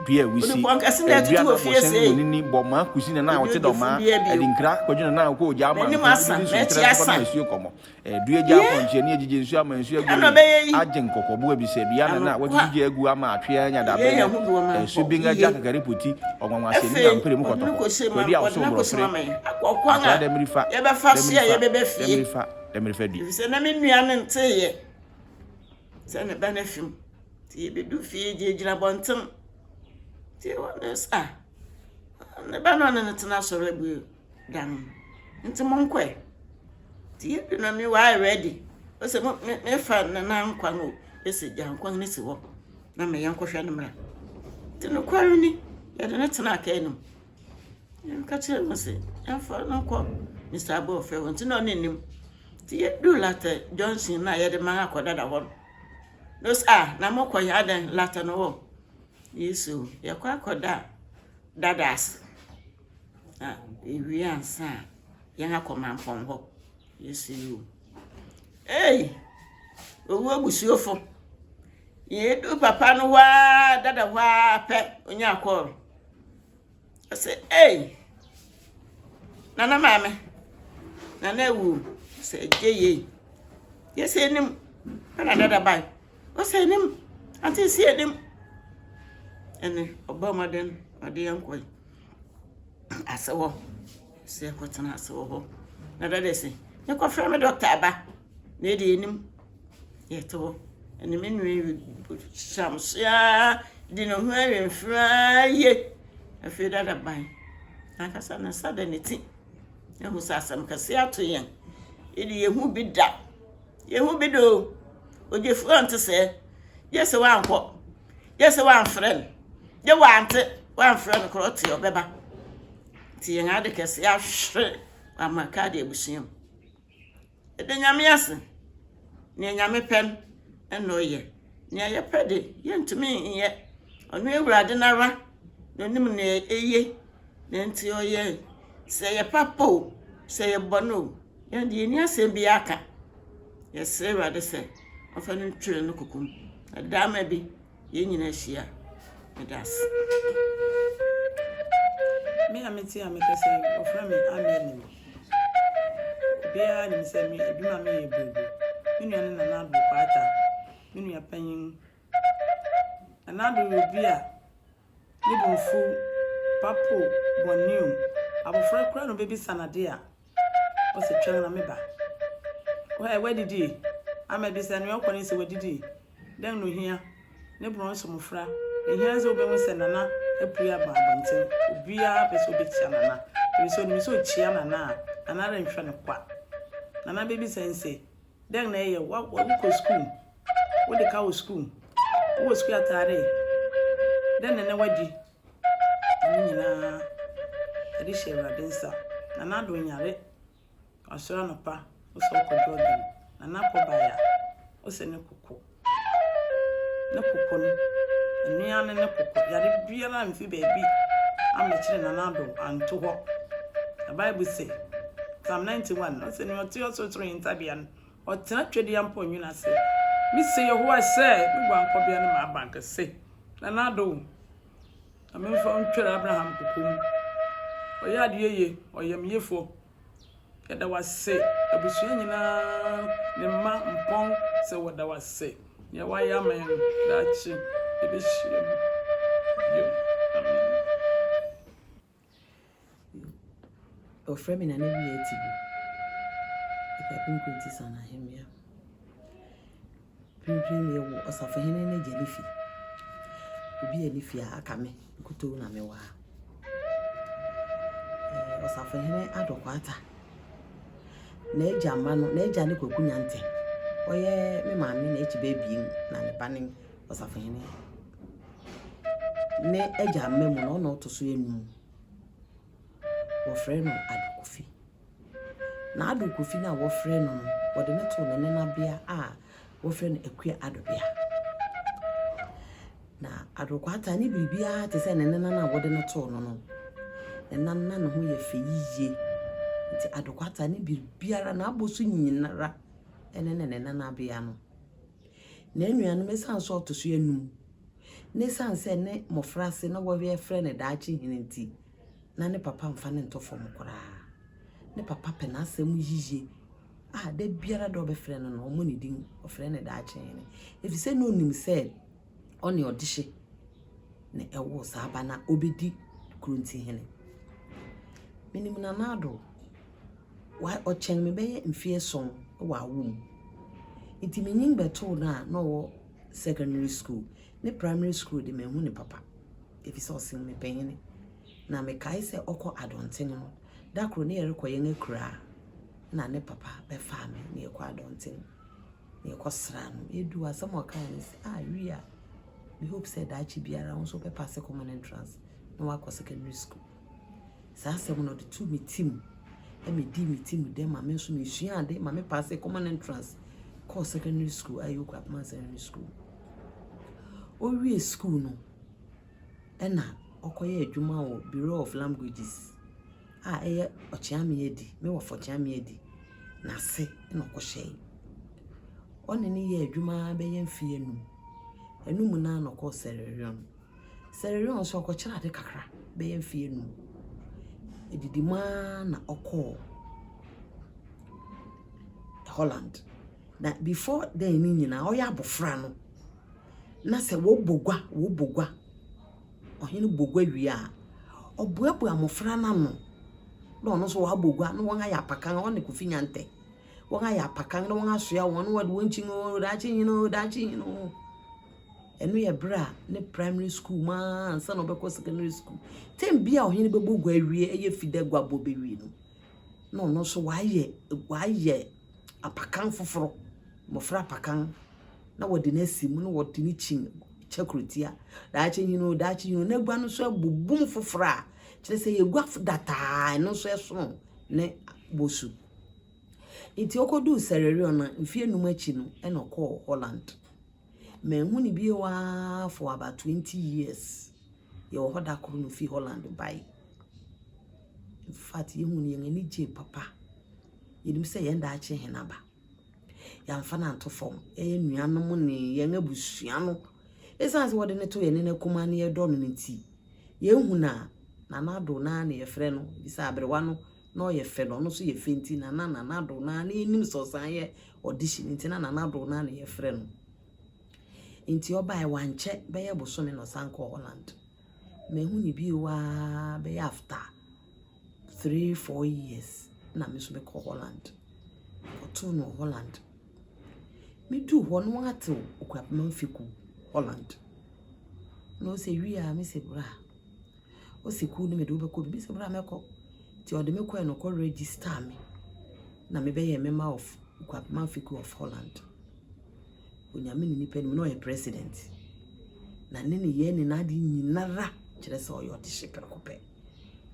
due a wisi. Onipa nkɛse na Dua ɛtutu na wɔ fie bɔhyɛn sei. onini bɔ maa kusi na na ɔte dɔ Obi maa ogyefo bia bio. adinkra kwadwo na na ɔkɔ ogya ama M'anim nko asa, didi nsu m'akyi ntrɛ so asa. kɔnom asuo kɔmɔ. Due gya apɔnkye ani agyigye nsuo ama nsuo agu Ɛna ni ɔbɛyɛ yi. agye nkɔkɔbo abisa dua na na Anokwa. watutu gya agu ama atwe anya Yɛyɛ dabrɛ yɛn ho bi wɔ nɛ su mampɔ bin agya yiye. kakari poti ɔnwanwasɛni Afei, na mpere mu ɔde no kɔtɔkɔ kɔhyɛ mu, kwadi ɔde awoso no akɔhyɛ mu mborɔfere ama yɛn. Akɔ ɔkwan akora a dɛmirifa yɛbɛfa so a dɛmirifa yɛbɛba fie. dɛmirifa dɛmirifa due. Efisɛ na me nua no nteeɛ sɛ ne ba no afi mu. Nti yɛbɛdu fie gyinagyina abɔnten. Nti ɛhɔ no sɛ ah, ne ba no a ɔne no tena asɔre abue dan no. Nti monkɔ ɛ. Nti yɛdu no me waayɛ ready. Ɔsɛ mo me mefa ne nan nkwan o. Ɛsɛ gya nkwan no si hɔ na me yɛnkɔhwɛ no mmra. Nti nokware ni yɛde no tenaa kaa no mu. Yɛka kyerɛɛ no sɛ yɛmfa no nkɔ Mr. Aboɔfɛ hɔ nti na ɔne nnim. Nti yɛduu Lata Junction no a yɛde man akɔdada hɔ no. Na ɔsɛ ah na mokɔ yɛ adɛn Lata no wɔ. Yesu yɛkɔ akɔda dada ase. Na yɛwie ansa a yɛn akɔ mampɔn hɔ. Yesu yi o. Ei! Owu abusuafo. Yɛdu papa no hɔ ara dada hɔ ara pɛ onyaa kɔɔl. Ɔsɛ ei! Nana maame, Nana awu o. Ɔsɛ agye yei. Yɛsɛ anim ɛna dada bae. Ɔsɛ anim, ante si anim. Ɛne ɔbɔ mmɔden ɔde yɛn kɔe. Ase hɔ. Sɛ yɛkɔtena ase wɔ hɔ. Na dada se, mekɔfrɛ me dɔkta aba. Na ɛde anim. Yɛte hɔ. Ɛne me nua yi hyam so ara di ne ho awerɛmfiri ara yie. Afei dada ban. N'ankasa ne nsa da ne ti. Ehu sɛ asɛm kɛse ato yɛn. Yɛde yɛhu bi da. Yɛhu bi da o. Ogyefo ɔnte sɛɛ. Gye sɛ wankɔ. Gye sɛ wamfrɛ no. Gye wante wamfrɛ no korɔ ɔte ɔbɛba. Nti yɛn ade kɛse ahwere wama kaade abusua mu. Yɛda Nyame ase. Nea Nyame pɛ no na ɔyɛ. Nea yɛpɛ de, yɛntumi nyɛ. Ɔno Awurade no ara na onim nea eye, na enti ɔyɛe. Sɛ ɛyɛ papa o, sɛ ɛyɛ bɔne o, yɛn de yenni asɛm biara ka. Yɛsrɛ Awurade sɛ ɔmfa no ntwere no kokom, na daama bi yɛn nyinaa ahyia. Meda ase. Me a mete a mekasa yi, wɔfrɛ me Ameanim. Obiara nim sɛ me adwuma a meyɛ yɛ burodo. Me nua ne Nana Addo Kwata, me nua panyin. Nana Addo yɛ obi a ne bo mfuw, papa o, bɔne o, abofra koraa na obebisa no ade a, Ɔse twɛn na meba. Ɛ wadidi? Ama bisa nea ɔkɔ no sɛ wadidi? Dɛn na ohia? Ne borɔn so mmofra. Ehia sɛ wobehu sɛ Nana apue aba abɔnten. Obiara pɛ sɛ obekyia Nana. Efisɛ onim sɛ okyia Nana a, Nana renhwɛ no kwa. Nana bebisa no se, Dɛn na ɛyɛ wo? Wokɔ sukuu? Wode ka wɔ sukuu? Wowɔ sukuu atade? Dɛn na ɛnnɛ woadi? Ne nyinaa yɛde hyɛ Awurade nsa. Nana Addo nyare, wasɔre anɔpa, wosɛ ɔkɔ jogging. Nana kɔ bae a, wosɛ ne koko. Ne koko no, ɛno ara ne ne koko. Yare biara mfi baabi ammɛkyere Nana Addo anto hɔ. Na Bible se, Psalm 91, ɔse nea ɔte ɔsorosoro hintabea no, ɔtena twedeɛ mpo nwunu ase. Mise Yehowa sɛ, me guankɔbea ne m'abankɛse. Nana Addo, Na memfa wo ntwere Abraham koko mu. Ɔyɛ adeɛ ye, ɔyamyefoɔ. Yɛda wo ase, abusua nyinaa, ne mma, mpɔn, sɛ wɔda wo ase. Nea woayɛ ama yɛn no, daakye yɛbɛhyia mu bio. Amen. Wɔfrɛ me Nana Wia Atibu. Akuapem Kurontsi San Ahemmea. Mprempren mewɔ ɔsafohene n'agya ne fi. Obi a ne fie a aka me nkutoo na mewɔ ha. Ɛɛ ɔsafohene Addo Kwata. N'agya mma no, n'agya ne Kwaku Nyante. Ɔyɛ me maame n'akyi ba abien na ne ba ne ɔsafohene. Ne agya mma mu no, ɔna ɔto so anum. Wɔfrɛ no Ado Kofi. Na Ado Kofi no a wɔfrɛ no no, wɔde no too ne nenabea a wɔfrɛ no Akua Adobea. Na Ado Kwata ne biribiara te sɛ ne nena no a wɔde no too no no. Ne nena no na ne ho yɛ fɛ yiye. Nti Ado Kwata ne biribiara, n'abɔso nyinara ne ne nenabea no. N'anuanom, esiane sɛ ɔto so anum, na esiane sɛ ne mmofraase na wɔfrɛ no Daakye Hene nti, na ne papa mfa no nto fam koraa. Ne papa pɛ n'asɛm yiye a da biara da ɔbɛfrɛ no no, ɔmmɔ ne din, ɔfrɛ no Daakye Hene. Efisɛ na onim sɛ ɔne ɔdehye na ɛwoo saa ba no a obedi Kuronti Hene. Minim Nana Addo. Wa ɔkyɛn me bɛyɛ mfe ason wɔ awo mu. Nti minyin bɛtoo no a na ɔwɔ secondary school. Ne primary school de manhu no papa efisɛ ɔsen me panyin. Na mekae sɛ ɔkɔ Adɔnten no, da koro na yɛrekɔ yɛn akuraa na ne papa bɛfaa me na yɛkɔɔ Adɔnten na yɛkɔsraa no. Yɛduu hɔ asɛm a ɔkae ne sɛ, ah Ria, me hope sɛ daakye biara wo nso wobɛpaase common entrance na woakɔ secondary school. Saa asɛm no ɔde too me tirim ma edii me tirim dɛ ma me nso mesuaa ade ma me paase common entrance kɔɔ secondary school a ɛyɛ Okuapemman secondary school. Owie school no ɛna ɔkɔyɛɛ adwuma wɔ Bureau of Languages a ɛyɛ Ɔkyeame Adi, me wɔfa Ɔkyeame Adi n'ase na ɔkɔhyɛe. Ɔne no yɛɛ adwuma bɛyɛ mfe anum. Ɛno mu no ara na ɔkɔɔ Sierra Leone. Sierra Leone nso ɔkɔkyerɛ ade kakra bɛyɛ mfeɛ num. Ɛdidi mu ara na ɔkɔɔ Holland. Na before then no nyinaa ɔyɛ abɔfra no, na sɛ wɔbɔ gua, wɔbɔ gua, ɔhene bɔ gua wie a, ɔboaboa mmɔfra no ano na ɔno nso wabɔ gua na wɔayɛ apakan, ɔne Kofi Nyantɛ. Wɔayɛ apakan na wɔasoa wɔn na wɔde wɔn kyin oo, daakye hene oo, daakye hene oo. Ɛno yɛ berɛ a ne primary school mu ara ansa na ɔbɛkɔ secondary school. Term bi a ɔhene bɛbɔ gua awie, ɛyɛ fida guabɔ bɛwie no, na ɔno nso wayɛ wayɛ apakan foforɔ, mmɔfra apakan, na wɔde no asi mu na wɔde no kyin kyɛ kurotia. Daakye hene o, daakye hene o, na gua no nso abubum foforɔ a, kyerɛ sɛ yɛ gua dataa, ɛno nso ɛsono ne bosu. Nti ɔkɔduu Sierra Leone no, mfeɛ num akyi no, ɛna ɔkɔɔ Holland. Manhu no bio ara for about 20 years. Yɛwɔ hɔ da koro na ofi Holland bae. In fact, yɛhu no yɛn ani gyee papa. Yɛnim sɛ yɛn daakye hene aba. Yɛamfa no anto fam. Yɛyɛ nuanom ne yɛn abusua no. Ɛsiane sɛ wɔde no to yɛn nena kumaa ne yɛdɔ no no nti, yɛhu no a, Nana Addo no ara na yɛfrɛ no. Bisa aberewa no na ɔyɛ fɛ no, ɔno nso yɛ fɛ nti Nana Nana Addo no ara na yɛnim sɛ ɔsan yɛ audition nti na Nana Addo no ara na yɛfrɛ no. Nti ɔbaeɛ wankyɛ bɛyɛ bosome na ɔsan kɔɔ Holland. Manhu no bio ara bɛyɛ after 3, 4 years na me nso mekɔɔ Holland. Kɔtoo no wɔ Holland. Meduu hɔ no wɔatew Okuapemman Fekuw Holland. Na ɔsɛ wie a mese bra. Ɔse kuw no mede wo bɛkɔ bi. Mese bra mɛkɔ. Nti ɔde me kɔɛ no ɔkɔ register me. Na mebɛyɛ member of Okuapemman Fekuw of Holland. Onyame ne nipa nim na ɔyɛ president. Na ne nneyɛɛ ne n'ade nyinara kyerɛ sɛ ɔyɛ ɔdehye prɛko pɛ.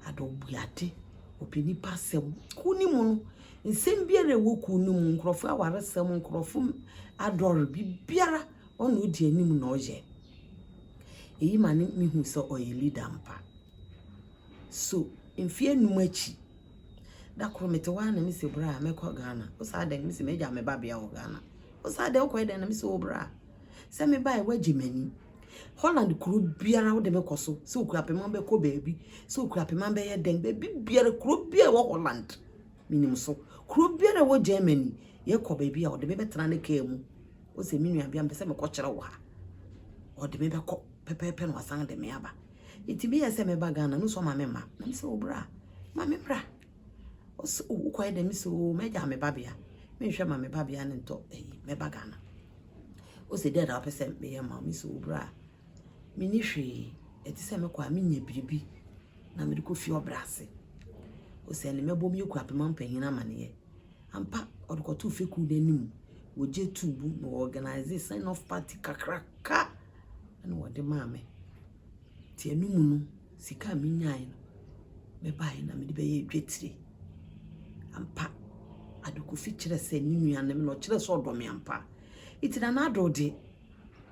Ada ɔbu ade, ɔpɛ nipa asɛm. Kuw no mu no, nsɛm biara ɛwɔ kuw no mu, nkurɔfo awaresɛm, nkurɔfo adɔre, biribiara ɔna odi anim na ɔyɛ. Eyi ma ne mehu sɛ ɔyɛ leader ampa. So mfe anum akyi, da koro mete hɔ ara na mese bra mɛkɔ Ghana. Wo saa dɛn? Mese magya me babea wɔ Ghana. Wo saa dɛn wokɔyɛ dɛn? Na mese o bra. Sɛ mebae woagye m'ani. Holland kuro biara wode me kɔ so. Sɛ Okuapemman bɛkɔ baabi, sɛ Okuapemman bɛyɛ dɛn, baabi biara, kuro biara ɛwɔ Holland, menim so. Kuro biara ɛwɔ Germany, yɛkɔ baabi a ɔde me bɛtena ne kaa mu. Ɔsɛ me nuabea mepɛ sɛ mekɔkyerɛ wo ha. Ɔde me bɛkɔ pɛpɛɛpɛ na wasan de me aba. Nti meyɛ sɛ mɛba Ghana no sɛ ɔma me mma. Na mesɛ o bra, ma me bra. Ɔsɛ o wokɔyɛ dɛn? Mesɛ o mɛgya me babea. Menhwɛ ma me babea no ntɔ ayi, mɛba Ghana. Ɔsɛ dɛn na wopɛ sɛ meyɛ ma wo? Mesɛ o bra, menni hwee. Ɛte sɛ mekɔ a menya biribi na mede kɔ fie ɔbrɛ ase. Ɔsɛ ɛne mɛbɔ me Akuapem mpanyin amanneɛ. Ampa, ɔde kɔtoo fekuw no anim. Wɔgye too mu na wɔorganise sign off party kakraka ɛna wɔde maa me. Nti ɛno mu no, sika a menyae no, mebaeɛ na mede bɛyɛɛ dwetire. Ampa, Adekofi kyerɛ sɛ ne nua ne me na ɔkyerɛ sɛ ɔdɔ me ampa. Nti Nana Addo de,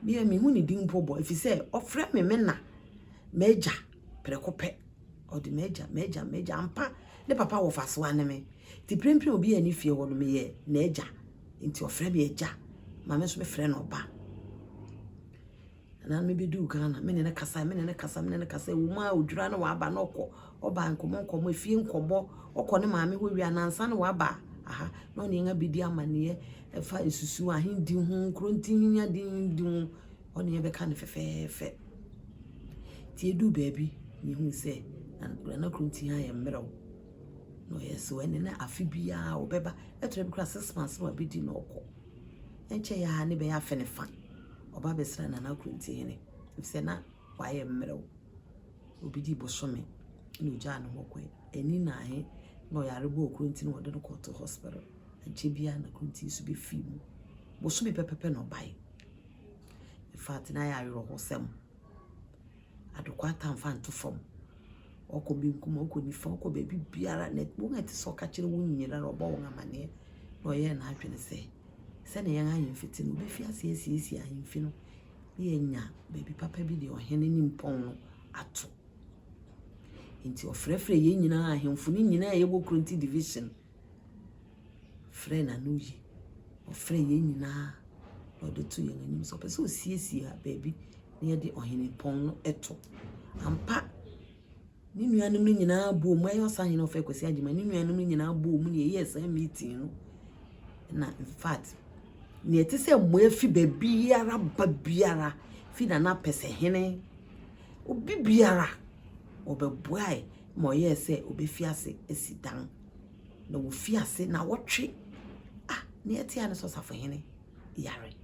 me a mehu ne din mpo bɔ, ɛfiri sɛ ɔfrɛ me me na, m'agya prɛko pɛ. Ɔde m'agya, m'agya, m'agya. Ampa, ne papa wɔ fasoa ne me. Nti mprempren obi a ne fie hɔ no, meyɛ n'agya. Nti ɔfrɛ me agya, ma me nso mefrɛ no ɔba. Na mebɛduu Ghana, me ne no kasa, me ne no kasa, me ne no kasa. Ɛwɔ mu a odwira na waba na ɔkɔ, ɔba nkɔmmɔ nkɔmmɔ, efie nkɔbɔ, ɔkɔ ne maame hɔ wie a nansa na waba aha na ɔne yɛn abɛdi amanneɛ ɛfa nsusu ahendi ho, nkuronti adendi ho, ɔne yɛn bɛka no fɛfɛɛfɛ. Nti ɛduu baabi, mehuu sɛ Nana Kuronti ayɛ mmerɛw. Na ɔyɛ so ɛne na afe biara ɔbɛba, ɛtɔ bi koraa 6 months na wabɛdi na ɔkɔ. Ɛnkyɛ yɛ a ne bɛyɛ afe ne fa. Ɔba bɛsra Nana Kuronti hene, efisɛ na wayɛ mmerɛw. Obi di bosome na ogyaa ne hɔ kɔe. Ani na ahe na ɔyare bɔɔ Kuronti na wɔde no kɔto hospital. Ankyɛ biara na Kuronti nso bɛfii mu. Bosome pɛpɛpɛ na ɔbae. In fact, na ayɛ awerɛhosɛm. Adekwaa atamfa nto fam. Ɔkɔ benkum, ɔkɔ nifa, ɔkɔ baabi biara. Na wɔn a ɛte sɛ ɔka kyerɛ wɔn nyinaa ɔbɔ wɔn amanneɛ. Na ɔyɛɛ n'adwene sɛ, sɛnea yɛn ahemfi te no, obefi ase asiesie ahemfi no na yɛanya baabi papa bi de ɔhene ne mpɔn no ato. Nti ɔfrɛfrɛ yɛn nyinaa, ahemfo no nyinaa a yɛwɔ Kuronti division, frɛ n'ano yi. Ɔfrɛ yɛn nyinaa na ɔde to yɛn anim sɛ ɔpɛ sɛ ɔsiesie baabi na yɛde ɔhene pɔn no to. Ampa, ne nuanom no nyinaa bɔɔ mu, ɛyɛ ɔsahene Ɔfɛ Kwasi Agyeman, ne nuanom no nyinaa bɔɔ mu na yɛyɛɛ saa meeting no. Na in fact, nea ɛte sɛ mmoa fi baabiara ba biara, fi Nana Pɛsɛhene, obi biara, ɔbɛboae ma ɔyɛɛ sɛ obefi ase asi dan. Na wofi ase na wɔtwe, ah, nea ɛte a ne sɛ ɔsafohene yare.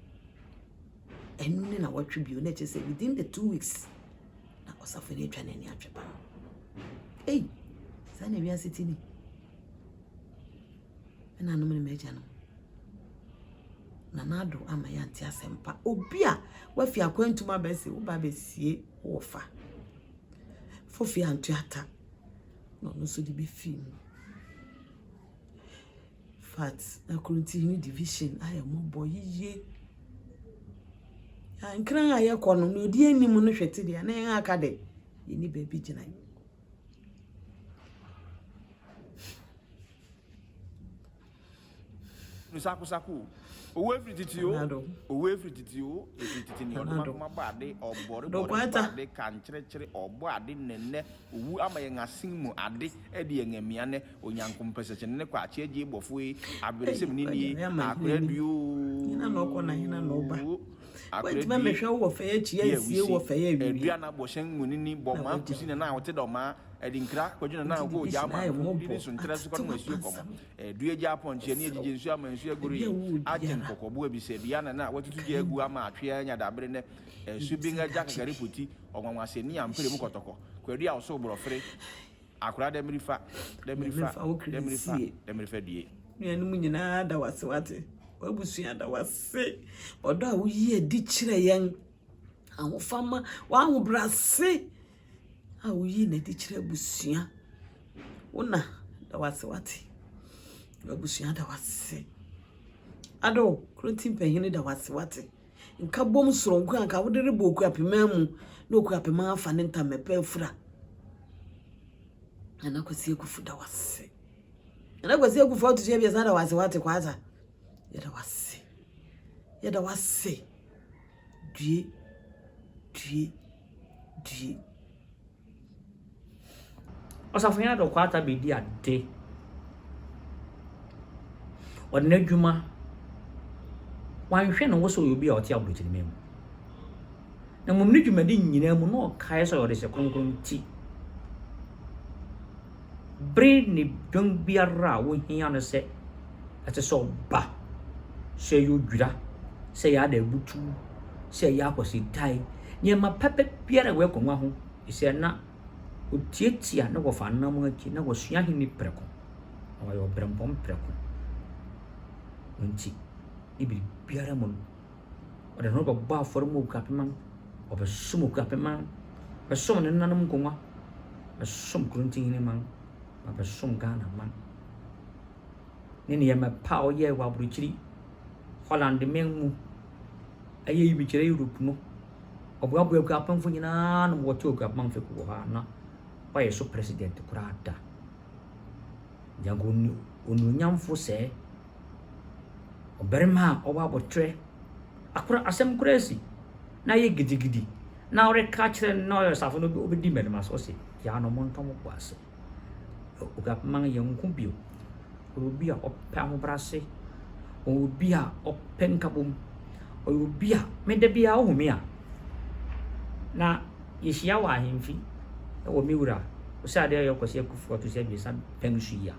Ɛno ne na wɔtwe bio, na ɛkyerɛ sɛ within the 2 weeks na ɔsafohene atwa n'ani atwe pa. Ei, saa na wiase ti ni. Me nanom ne m'agyanom. Nana Addo ama yɛante asɛmpa. Obi a wafi akwantum abɛsi, woba abɛsie wɔ fa. Fofi anto ata. Na ɔno nso de bi fii mu. Infact, na Kurontihene division ayɛ mmɔbɔ yiye. Nkran a yɛkɔ no, nea odi anim no hwɛ te deɛ, na yɛn aka de, yɛnni baabi gyina. No sako sako o. Owu efiri titi o. Owu efiri titi o. Efiri titi ni ɔdoma koma bɔ ade ɔbɔre bɔre bɔ ade kankyerɛkyerɛ ɔbɔ ade nɛnɛ owu ama yɛn asen mu ade ɛde yɛn amia nɛ onyanko mpɛsɛkyɛ ne kɔ akye agye bɔfo yi aberesɛm ni nie akora due o. Hena na ɔkɔ na hena na ɔba? Akora Woantumi due. ammɛhwɛ wo wɔ fɛe akyi Yɛ ansie wo wɔ awusi. fɛe awie. Adua na bɔ hyɛn mu nini bɔ Na maa wagya kusi wo. na na ɔte dɔ maa ɛdinkra kwadwo na na Nti ɔkɔ ogya division ayɛ ama didi mmɔbɔ so ntrɛ so atetew kɔnom asuo kɔmɔ. apansam. Dua gya apɔnkye ne Ɛserɛ agyigye wo. nsuo ama nsuo agoro Baabi a yi wowɔ agye biara, nkɔkɔbo abisa dua na na watutu kae gya me. agu ama atwe anya dabere nɛ ɛsu Menim bin sɛ agya daakye kakari bi poti ɔnwanwase ne ampere mu yɛbɛhyia. kɔtɔkɔ kwadu a ɔso borɔfere akora dɛmirifa Nyame dɛmirifa mfa wo kra dɛmirifa nsie. dɛmirifa due. Nuanom nyinaa da wo ase wate. W'abusua da wo ase. Ɔdɔ a woyi adi kyerɛ yɛn. Ahofama, w'ahobrɛase a woyi no adi kyerɛ abusua. Wo na da wo ase wate. W'abusua da wo ase. Ado, Kronti mpanyin da wo ase wate. Nkabom soronko a nka wode rebɔ Okuapeman mu na Okuapeman afa ne ntama pa afura. Nana Kwasi Akufu da wo ase. Nana Kwasi Akufu ɔto so abiɛsa da wo ase wate Kwasa. Yɛda wo ase. Yɛda wo ase. Due, due, due. Ɔsafohene Addo Kwata bedi ade. Ɔde n'adwuma, wanhwɛ ne ho sɛ ɔyɛ obi a ɔte aburokyiriman mu. Na mmom ne dwumadi nyinaa mu na ɔkae sɛ ɔyɛ ɔdehye kronkron nti, bere ne dɔn biara a wohia no sɛ ɛsɛ sɛ ɔba, sɛ ɛyɛ odwira, sɛ ɛyɛ adaabutuw, sɛ ɛyɛ akwasitae, nneɛma papa biara a ɛwɔ akongua ho, efisɛ na otiatia ne wɔfa anammɔn akyi na wasua ahenni prɛko, na wayɛ ɔberempɔn prɛko. Ɛno nti, ne biribiara mu no, ɔde ne ho bɛbɔ afɔre ma Okuapeman, ɔbɛsom Okuapeman, ɔbɛsom ne nenanom nkongua, ɔbɛsom Kurontihene man, na ɔbɛsom Ghana man. Ne nneɛma pa a ɔyɛɛ wɔ aburokyiri, Holland man mu, ɛyɛ yi mekyerɛ Europe no, ɔboaboa Akuapemfo nyinaa ano ma wɔte Okuapeman fekuw wɔ hɔ a na wayɛ so president koraa da. Nyanko onuonyamfo sɛɛ. Ɔbarima a ɔwɔ aboterɛ, akora asɛm koraa asi na ayɛ gidigidi na ɔreka akyerɛ no na ɔyɛ ɔsafo no ɔbɛdi mmarima so ɔse yaa no montɔ mo bo ase. Okuapemang yɛ nko bio. Ɔyɛ obi a ɔpɛ ahobrɛase, ɔyɛ obi a ɔpɛ nkabom, ɔyɛ obi a me da biara wohu me a na yɛhyia wɔ ahemfi wɔ me wura Oseadeɛ Ɔyɛ Kwasi Akuffo ɔto so abiɛsa pɛn so yi a.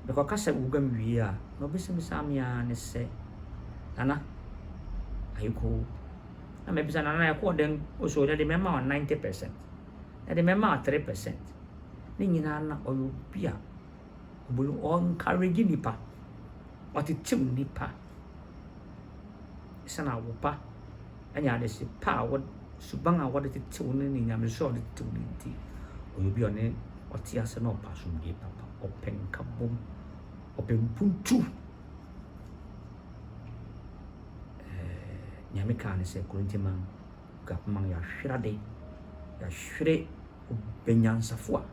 Mekɔkasa wɔ guam wie a, nea ɔbisabisa me ara ne sɛ, Nana, ayekoo? Na mabisa no, Nana, ɛkɔɔ dɛn? Ose, o, dade mɛma wo 90%, dade mɛma wo 3%. Ne nyinaa na ɔyɛ obi a ɔbɔ ɔ-encourage nnipa, ɔtetew nnipa. Esiane awo pa ne adehye pa a wɔ suban a wɔde tetew no ne nyamesu a wɔde tetew no nti, ɔyɛ obi a ɔne ɔte ase na ɔpɛ asomdwoe papa, ɔpɛ nkabom, ɔpɛ mpuntu. Ɛɛ, nea meka ne sɛ Korintiman, Gapman, yɛahwere ade, yɛahwere ɔbɛnyansafo a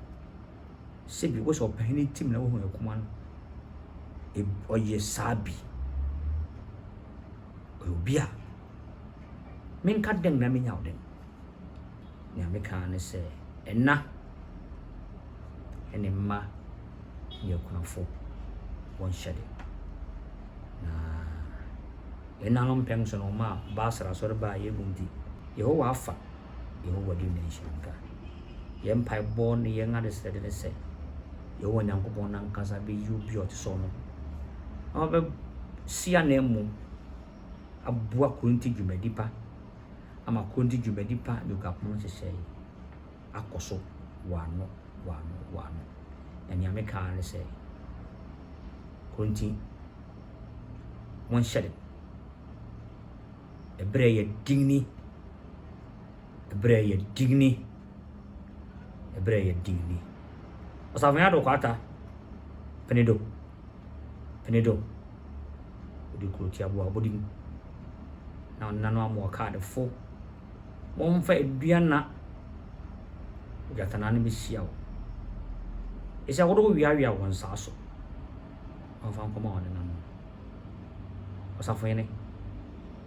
sɛbi wosɛ ɔpanyin tim na wohu akuma no, ɔyɛ saa bi. Ɔyɛ obi a menka dɛn na menya wo dɛn. Nea meka ara ne sɛ ɛna ne mma ne akunafo wɔnhyɛ den. Na yɛn nanom mpɛn so no wɔmaa Baasra asɔre baa yɛn mu nti, Yehowa afa Yehowa din na nhyira nka. Yɛn mpaebɔ ne yɛn adesrɛde ne sɛ Yehowa Nyankopɔn no ankasa bɛyi obi a ɔte sɛ ɔno na wabɛsi ananmu aboa Korinti dwumadi pa ama Korinti dwumadi pa ne Okuapɔn nhyehyɛe akɔ so wɔ ano wɔ ano wɔ ano. Na nea meka ara ne sɛ, Korinti, monhyɛ den. Ɛberɛ yɛ den ni. Ɛberɛ yɛ den ni. Ɛberɛ yɛ den ni. Ɔsafo Ado Kwata, Penido. Pene do, wode kuro tiaboa abɔde mu na ɔnena no ama ɔkaadefo. Wɔmfa aduana ogyatannaa no bɛhyia wo. Ɛsɛ wode wo weawea wɔn nsa so. Wɔmfa nkɔma ɔnena no. Ɔsafohene,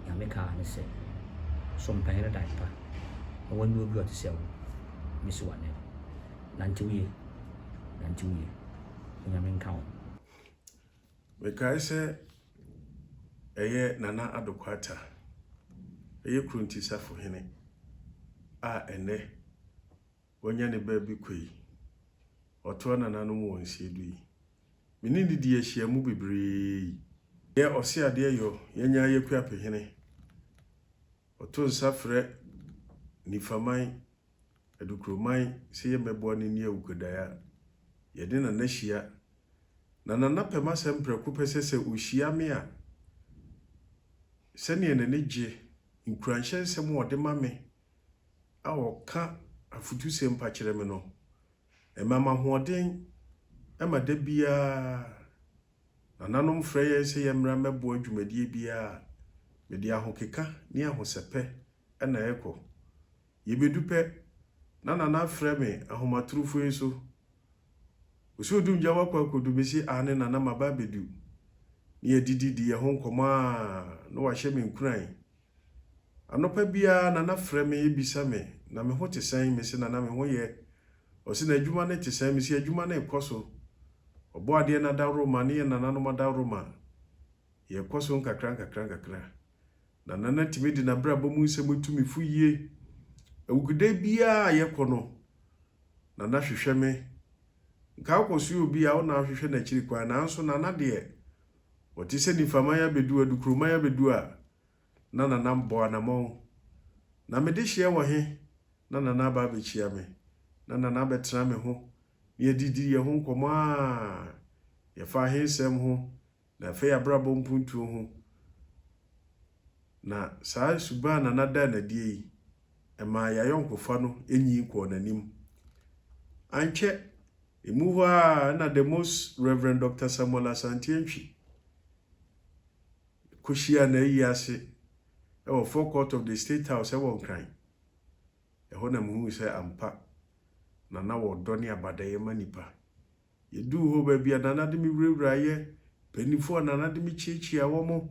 nea meka ara ne sɛ, so mpae no dan pa, na wɔnyɛ obi a ɔte sɛ wo mmesi w'anan. Nantew yie, nantew yie. Onyame nka wo. Mekae sɛ ɛyɛ Nana Addo Quarter, ɛyɛ Kronti safohene a ɛnnɛ wanya ne baabi kɔ yi, ɔtoa nananom wɔ nsiedu yi. Me ne no dii ahyiamu bebree yi. Yɛ ɔse adeɛ yɔ, yɛnya yɛ Kuapehene. Ɔto nsa frɛ Nifaman, Adukuroman sɛ yɛmmɛboa no nni awukudae a, yɛne Nana hyia. Na Nana pɛ m'asɛm prɛko pɛ sɛ sɛ ɔhyia me a, sɛdeɛ n'ani gye nkuranhyɛ nsɛm a ɔde ma me a ɔka afotusɛm pa kyerɛ me no, Ɛma me ahoɔden ma da biara nananom frɛ yɛn sɛ yɛmmra mmɛboa dwumadie biara a, mede ahokeka ne ahosɛpɛ na ɛkɔ. Yɛbɛdu pɛ, na Nana afrɛ me ahomatorofo yi so. Ɔse Odumgya woakɔ akɔdu? Mese aane Nana maba abɛdu. Ne yɛadidi di yɛn ho nkɔmmɔ a na wahyɛ me nkuran. Anɔpa biara Nana frɛ me bisa me, na me ho te sɛn? Mese, Nana me ho yɛ. Ɔse, na adwuma no te sɛn? Mese, adwuma no rekɔ so. Ɔbɔadeɛ no adaworoma ne yɛn nananom adaworoma, yɛrekɔ so nkakra nkakra nkakra. Na Nana tumi de n'abrabɔ mu nsɛm tu me fo yie. Awukuda biara a yɛkɔ no, Nana hwehwɛ me. Nka wokɔsoɛ obi a, wo na wohwehwɛ n'akyiri kwan, nanso Nana deɛ, ɔte sɛ Nifaman abɛdu, Adukuroman abɛdu a, na Nana bɔ anamɔn. Na me dehyeɛ wɔ he? Na Nana aba abɛkyia me. Na Nana abɛtena me ho, na yɛadidi yɛn ho nkɔmmɔ a yɛfa ahensɛm ho, na ɛfa yɛn abrabɔ mpuntuo ho. Na saa suban a Nana daa no adie yi, ɛmaa yɛn ayɔnkofa no nyin kɔɔ n'anim. Ankyɛ, emu hɔ ara na The Most Reverend Doctor Samuel Asante Antwi kɔhyiaa n'ayi ase wɔ forecourt of the State House wɔ Nkran. Ɛhɔ na mehuu sɛ ampa Nana wɔ ɔdɔ ne abadaeɛ ma nnipa. Yɛduu hɔ baabi a Nana de me wurawuraeɛ, mpanimfoɔ a Nana de me kyiakyiaa wɔn,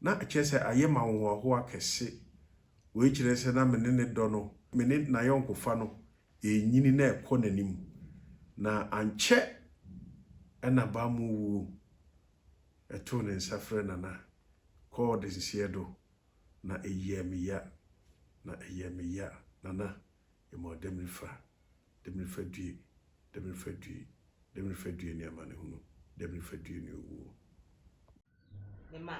na kyerɛ sɛ ayɛ me ahohoahoa kɛse. Wei kyerɛ sɛ na me ne ne dɔ no, me ne n'ayɔnkofa no renyini na ɛrekɔ n'anim. Na ankyɛ na Bammo wuo Ɛtoo ne nsa frɛɛ Nana kɔɔ denseɛ do, na ɛyɛɛ me ya, na ɛyɛɛ me ya, Nana, yɛma wo Damirifa, Damirifa due, Damirifa due, Damirifa due ne amanehunu, Damirifa due ne owuo. Mema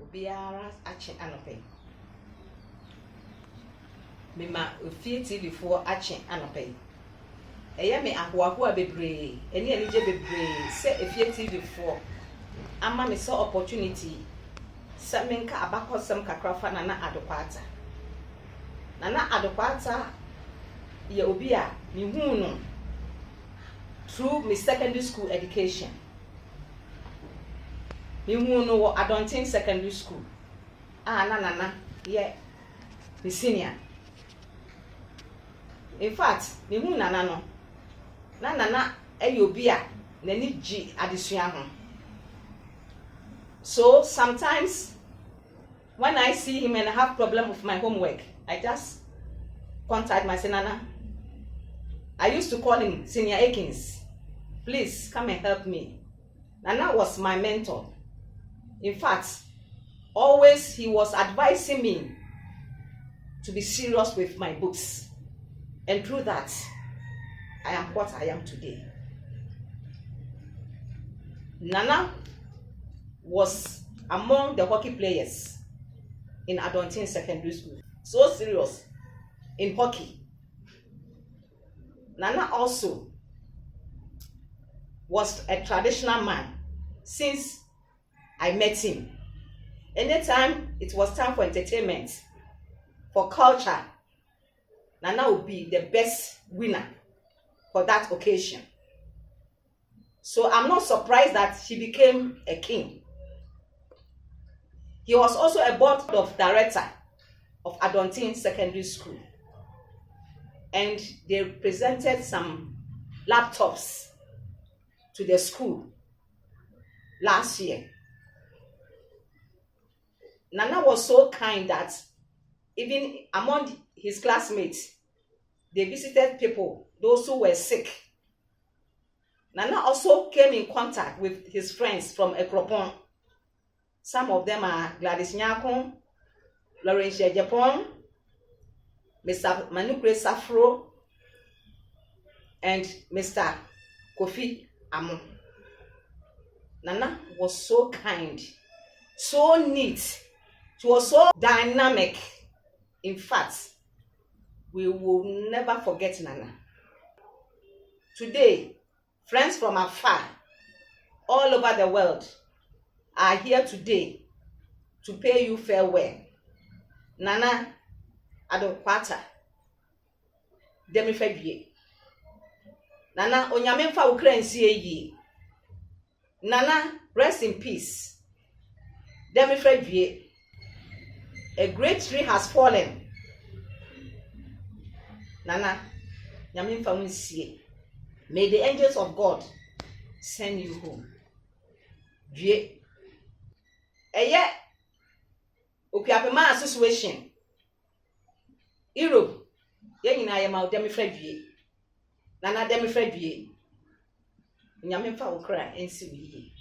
obiara akye anɔpa yi. Mema Ofie TV foɔ akye anɔpa yi. Ɛyɛ me ahoahoa bebree ne anigye bebree sɛ Efie TV foɔ ama me sɛ opportunity sɛ menka abakɔsɛm kakra fa Nana Addo Quarter. Nana Addo Quarter yɛ obi a mehuu no through me secondary school education. Mehuu no wɔ Adɔnten Secondary School a na Nana yɛ me senior. In fact, mehuu Nana no, na Nana yɛ obi a n'ani gye adesua ho. So sometimes when I see him and I have problem with my homework, I just contact my say, Nana, I used to call him Senior Akins. Please come and help me. Nana was my mentor. In fact, always he was advising me to be serious with my books. And through that, I am what I am today. Nana was among the hockey players in Adonten Secondary School. So serious in hockey. Nana also was a traditional man since I met him. Anytime it was time for entertainment, for culture, Nana would be the best winner for that occasion. So I'm not surprised that he became a king. He was also a board of director of Adonten Secondary School. And they presented some laptops to the school last year. Nana was so kind that even among his classmates, they visited people, those who were sick. Nana also came in contact with his friends from Ekropon. Some of them are Gladys Nyakon, Lawrence Ejepon, Mr. Manukre Safro, and Mr. Kofi Amo. Nana was so kind, so neat, she was so dynamic. In fact, we will never forget Nana. Today, friends from afar, all over the world, are here today to pay you farewell. Nana Adokwata, Demifa Due. Nana, Onyame mfa wo kra nsie yie. Nana, rest in peace. Demifa Due. A great tree has fallen. Nana, Nyame mfa wo nsie. May the angels of God send you home. Due. Ɛyɛ Okuapema Association, Europe, yɛn nyinaa yɛma wo Dɛmefra Due. Nana Dɛmefra Due. Nyame mfa wo kra nsi wo yie.